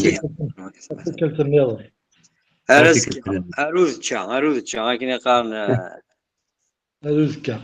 Tikkelt nniḍen. Ar azekka, ar uzekka, ar uzekka, akken i qqaren. Ar uzekka.